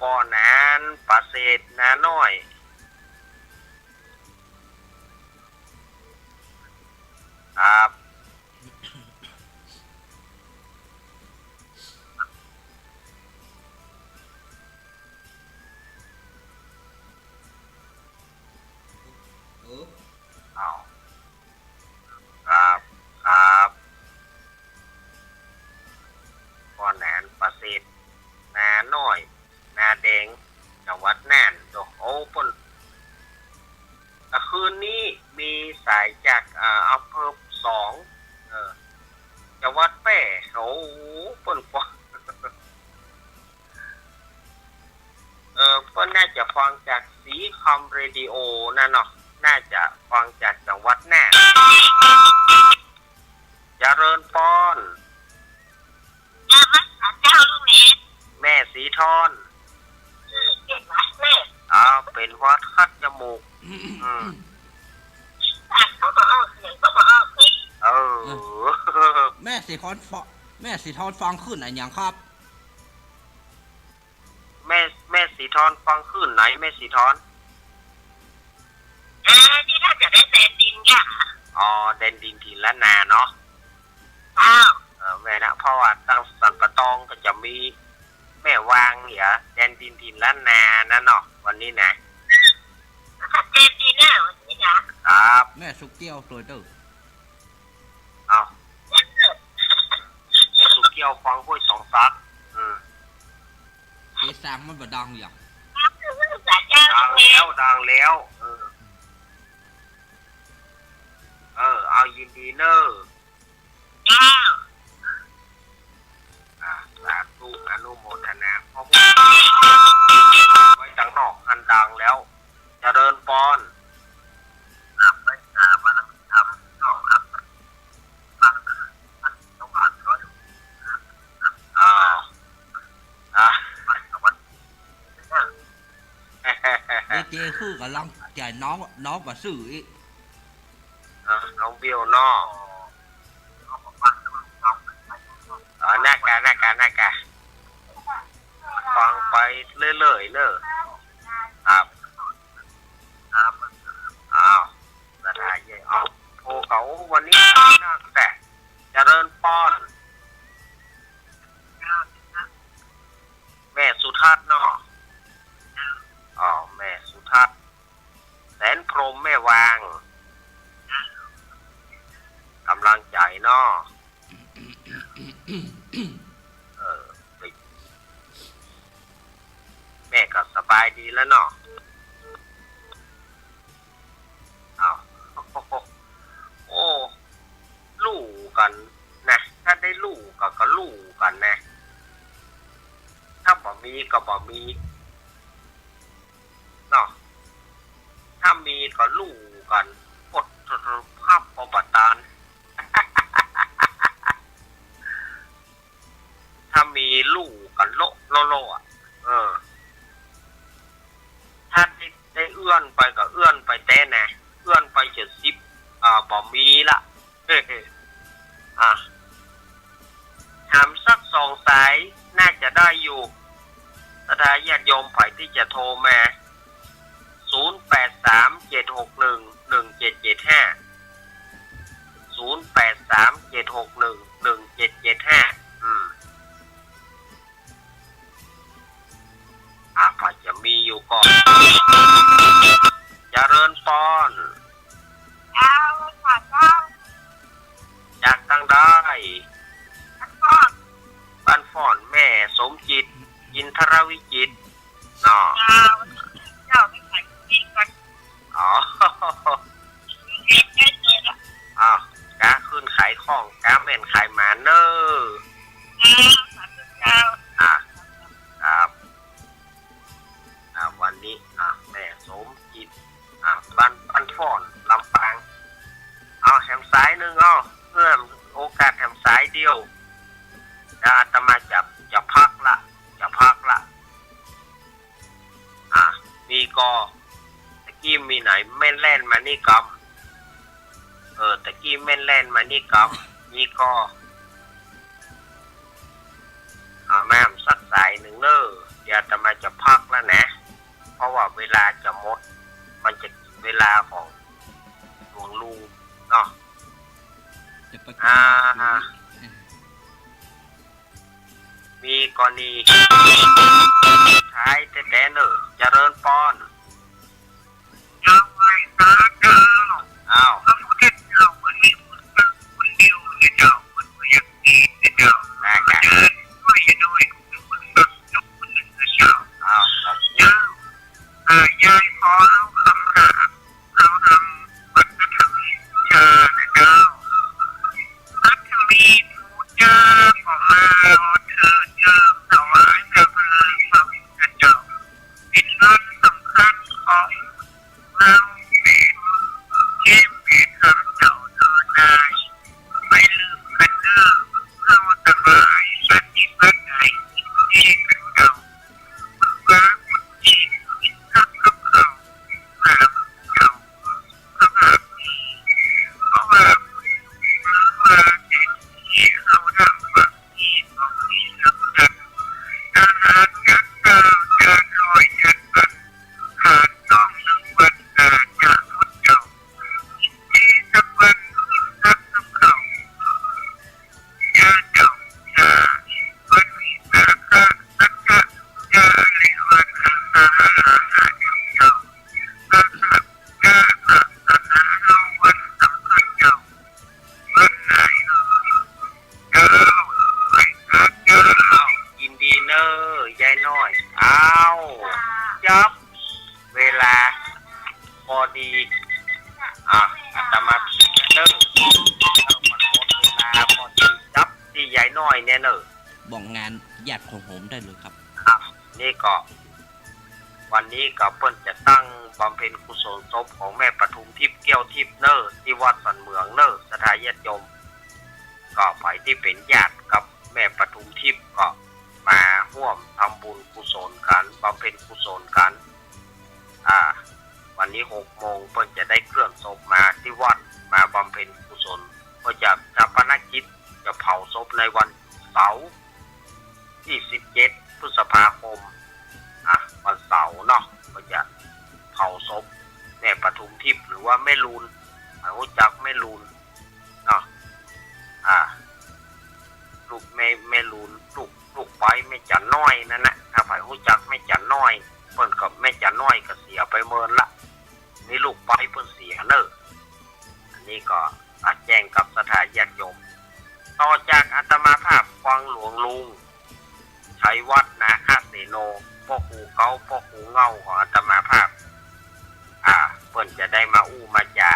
ป้อหนาน ปาเสด นาน้อย ครับ เออ อ้าว ครับ ครับ ป้อหนาน ปาเสด นาน้อย นาแดง จังหวัดน่าน โอ้โห เปิ้น อ่ะ คืนนี้มีสายจาก อ่า อำเภอสอง เออ จังหวัดแพร่ โอ้โห เปิ้นฟัง เออ เปิ้นน่าจะฟังจากสีคำเรดิโอนั่นเนาะ น่าจะฟังจากจังหวัดน่าน เจริญปอน นมัสการเจ้าลุงเอก แม่ศรีทอน อืม เป๋นหวัดแม่ อ้าว เป๋นหวัดคัดจมูก อืม ปากก็บ่ออก เสียงก็บ่ออกสิ เออ แม่ศรีทอนฟ- แม่ศรีทอนฟังขึ้นอะหยังครับ แม่ แม่ศรีทอนฟังขึ้นไหน แม่ศรีทอน เออ นี่น่าจะได้แดนดินเนี่ย อ๋อ แดนดินถิ่นล้านนาเนาะ อ้าว เออ แม่นะ เพราะว่าตางสันป่าตองก็จะมีแม่วางเหยีย แดนดินถิ่นล้านนานั่นเนาะ วันนี้นะ แดนดินเนี่ย วันนี้นะ ครับ แม่สุกเกี้ยวตวยเต๊อะ เอา แม่สุกเกี้ยวฟังห้วยสองสัก อืม เกสางมันบ่ดังอย่าง ดังแล้ว ดังแล้ว เออ เออ เอา ยินดีเน่อ เจ้า อ่า สาธุ อนุโมทนา ขอบคุณ ไว้ตังนอกหั้นดังแล้ว เจริญปอน กราบไหว้สาบารมีธรรม เจ้าครับ ฟัง อ่า อ่ะ เอเจ คือก่ำลังใจ๋น้อง น้องบ่ซื่ออี้ อ่ะ น้องเบี้ยวเนาะ อ่า นั่นกะ นั่นกะ นั่นกะ ฟังไปเรื่อยๆ เน่อ ครับ อ้าว สถาเย่ อ้าว โอ้ เขาวันนี้นักแต่ เจริญปอน แม่สุทัศน์เนาะ อ๋อ แม่สุทัศน์ แสนพรหม แม่วาง ก๋ำลังใจ๋เนาะ เออ แม่ก็สบายดีแล้วเนาะ อ้าว โอ้ ลู่กั๋นนะ ถ้าได้ลู่ก็ ก็ลู่กั๋นนะ ถ้าบ่มีก็บ่มี เนาะ ถ้ามีก็ลู่กั๋น อดภาพบ่ตาน ถ้ามีลู่กั๋นโละโละโละอะ เออ ถ้าได้ ได้เอื้อนไปก็เอื้อนไปแต๊นะ เอื้อนไปเจ็ดสิบ อ่า บ่มีละ อ่ะ ถามสักสองสายน่าจะได้อยู่ ศรัทธาญาติโยมใผตี้จะโทรมา ศูนย์แปดสาม เจ็ดหกหนึ่ง หนึ่งเจ็ดเจ็ดห้า ศูนย์แปดสาม เจ็ดหกหนึ่ง หนึ่งเจ็ดเจ็ดห้า อืม อ่ะ พอจะมีอยู่ก่อน เจริญปอน เจ้าค่ะ เจ้า จากตังใด บ้านฟ้อน บ้านฟ้อน แม่สมจิต อินทรวิจิตร เนาะ เจ้า เจ้า ไปขายของกิ๋นก่อน อ๋อ เก็บได้เลยละ อ้าว กาขึ้นขายของ กาแม่นขายหมานเน่อ เจ้า สาธุเจ้า อ่ะ ครับ อ่ะ วันนี้ อ่ะ แม่สมจิต อ่ะ บ้าน บ้านฟ้อน ลำปาง เอาแหมสายนึ่ง เอา เพื่อโอกาสแหมสายเดียว แล้วอาตมาจะ จะพักละ จะพักละ อ่ะ มีก่อ ตะกี้มีไหนแม่นแล่นมานี่กำ เออ ตะกี้แม่นแล่นมานี่กำ มีก่อ เอาแหมสักสายนึ่งเน่อ เดี๋ยวอาตมาจะพักแล้วนะ เพราะว่าเวลาจะหมด มันจะเวลาของหลวงลุงเนาะ จะไป อ่า มีกรณีสุดท้ายแต๊ๆ เน่อ เจริญปอน เจ้า ไหว้สาเจ้า อ้าว พระพุทธเจ้าเปิ้นมีบุญคนเดียวนะเจ้า เปิ้นบ่อยากมีนะเจ้า นั่นแหละ เดินช่วยอย่าน้อย บุญคนยกคนหนึ่งนะเจ้า อ้าว ครับ เจ้า อ่า ยายขอเอาคำถาม เอานำวัฒนธรรมเชิญนะเจ้า พัดมีหมู่เจ้าก็มาเถิดเจิมถวายพระพลาพระวิทย์นะเจ้า เป๋นวันสำคัญ เน่อ บอกงานญาติของผมได้เลยครับ อ่ะ นี่ก็ วันนี้ก็เปิ้นจะตั้งบำเพ็ญกุศลศพของแม่ปทุมทิพย์ เกี้ยวทิพย์เน่อ ตี้วัดสันเหมืองเน่อ ศรัทธาญาติโยม ก็ใผตี้เป๋นญาติกับแม่ปทุมทิพย์ก็มาฮ่วมทำบุญกุศลกั๋น บำเพ็ญกุศลกั๋น อ่า วันนี้หกโมงเปิ้นจะได้เคลื่อนศพมาตี้วัด มาบำเพ็ญกุศล ก็จะฌาปนกิจ จะเผาศพในวันเสาร์ตี้สิบเจ็ดพฤษภาคม อ่ะ วันเสาร์เนาะ ก็จะเผาศพแม่ปทุมทิพย์ หรือว่าแม่ลูน ใผฮู้จักแม่ลูนเนาะ อ่า ลูกแม่ แม่ลูน ลูก ลูกใป๊แม่จั๋นน้อยนั่นน่ะ ถ้าใผฮู้จักแม่จั๋นน้อย เปิ้นก็ แม่จั๋นน้อยก็เสียไปเมินละ นี่ลูกใป๊เปิ้นเสียเน่อ อันนี้ก็ อ่ะ แจ้งกับศรัทธาญาติโยม ต่อจากอาตมาภาพ กวางหลวงลุง ชัยวัฒน์ นาคเสโน ป้อครูเก๊า ป้อครูเหง้าของอาตมาภาพ อ่า เปิ้นจะได้มาอู้มาจ๋า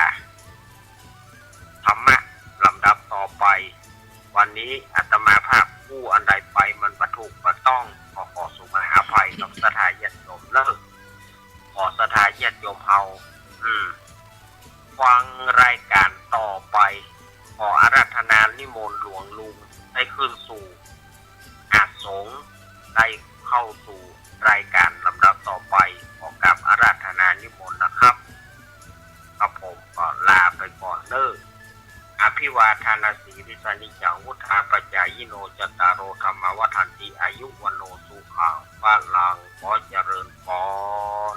ธรรมะลำดับต่อไป วันนี้อาตมาภาพอู้อันใดไปมันบ่ถูกบ่ต้อง ขอ ขอสุมาอภัยกับศรัทธาญาติโยมเน่อ ขอศรัทธาญาติโยมเฮา อืม ฟังรายการต่อไป ขออาราธนานิมนต์หลวงลุงได้ขึ้นสู่อาสน์สงฆ์ ได้เข้าสู่รายการลำดับต่อไป ขอกราบอาราธนานิมนต์นะครับ ครับผมก็ลาไปก่อนเน่อ อภิวาทานสีลิสสะนิจจัง วุฑฒาปจายิโน จัตตาโร ธัมมาวัฑฒันติ อายุ วัณโณ สุขัง พลัง ขอเจริญพร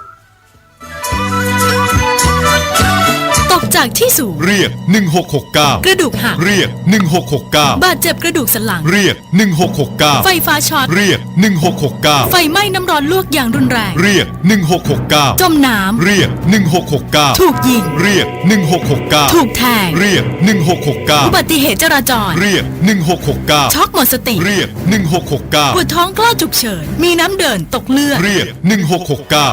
ตกจากที่สูง เรียก หนึ่งหกหกเก้า กระดูกหัก เรียก หนึ่งหกหกเก้า บาดเจ็บกระดูกสันหลัง เรียก หนึ่งหกหกเก้า ไฟฟ้าช็อต เรียก หนึ่งหกหกเก้า ไฟไหม้น้ำร้อนลวกอย่างรุนแรง เรียก หนึ่งหกหกเก้า จมน้ำ เรียก หนึ่งหกหกเก้า ถูกยิง เรียก หนึ่งหกหกเก้า ถูกแทง เรียก หนึ่งหกหกเก้า อุบัติเหตุจราจร เรียก หนึ่งหกหกเก้า ช็อกหมดสติ เรียก หนึ่งหกหกเก้า ปวดท้องคลอดฉุกเฉิน มีน้ำเดินตกเลือด เรียก หนึ่งหกหกเก้า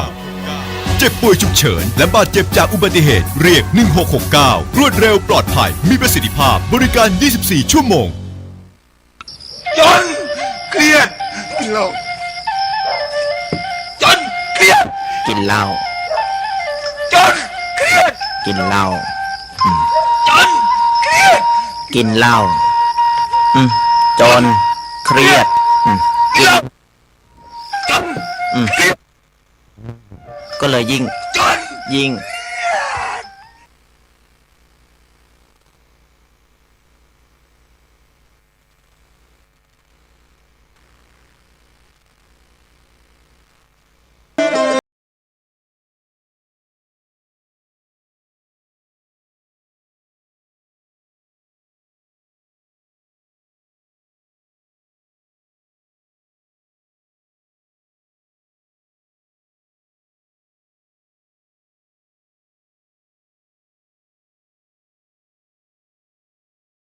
เจ็บป่วยฉุกเฉิน และบาดเจ็บจากอุบัติเหตุ เรียก หนึ่งหกหกเก้า รวดเร็ว ปลอดภัย มีประสิทธิภาพ บริการ ยี่สิบสี่ ชั่วโมง จนเครียด กินเหล้า จนเครียด กินเหล้า จนเครียด กินเหล้า อืม จนเครียด กินเหล้า อืม จนเครียด อืม กินเหล้า จน อืม เครียด ก็เลยยิ่ง จน ยิ่ง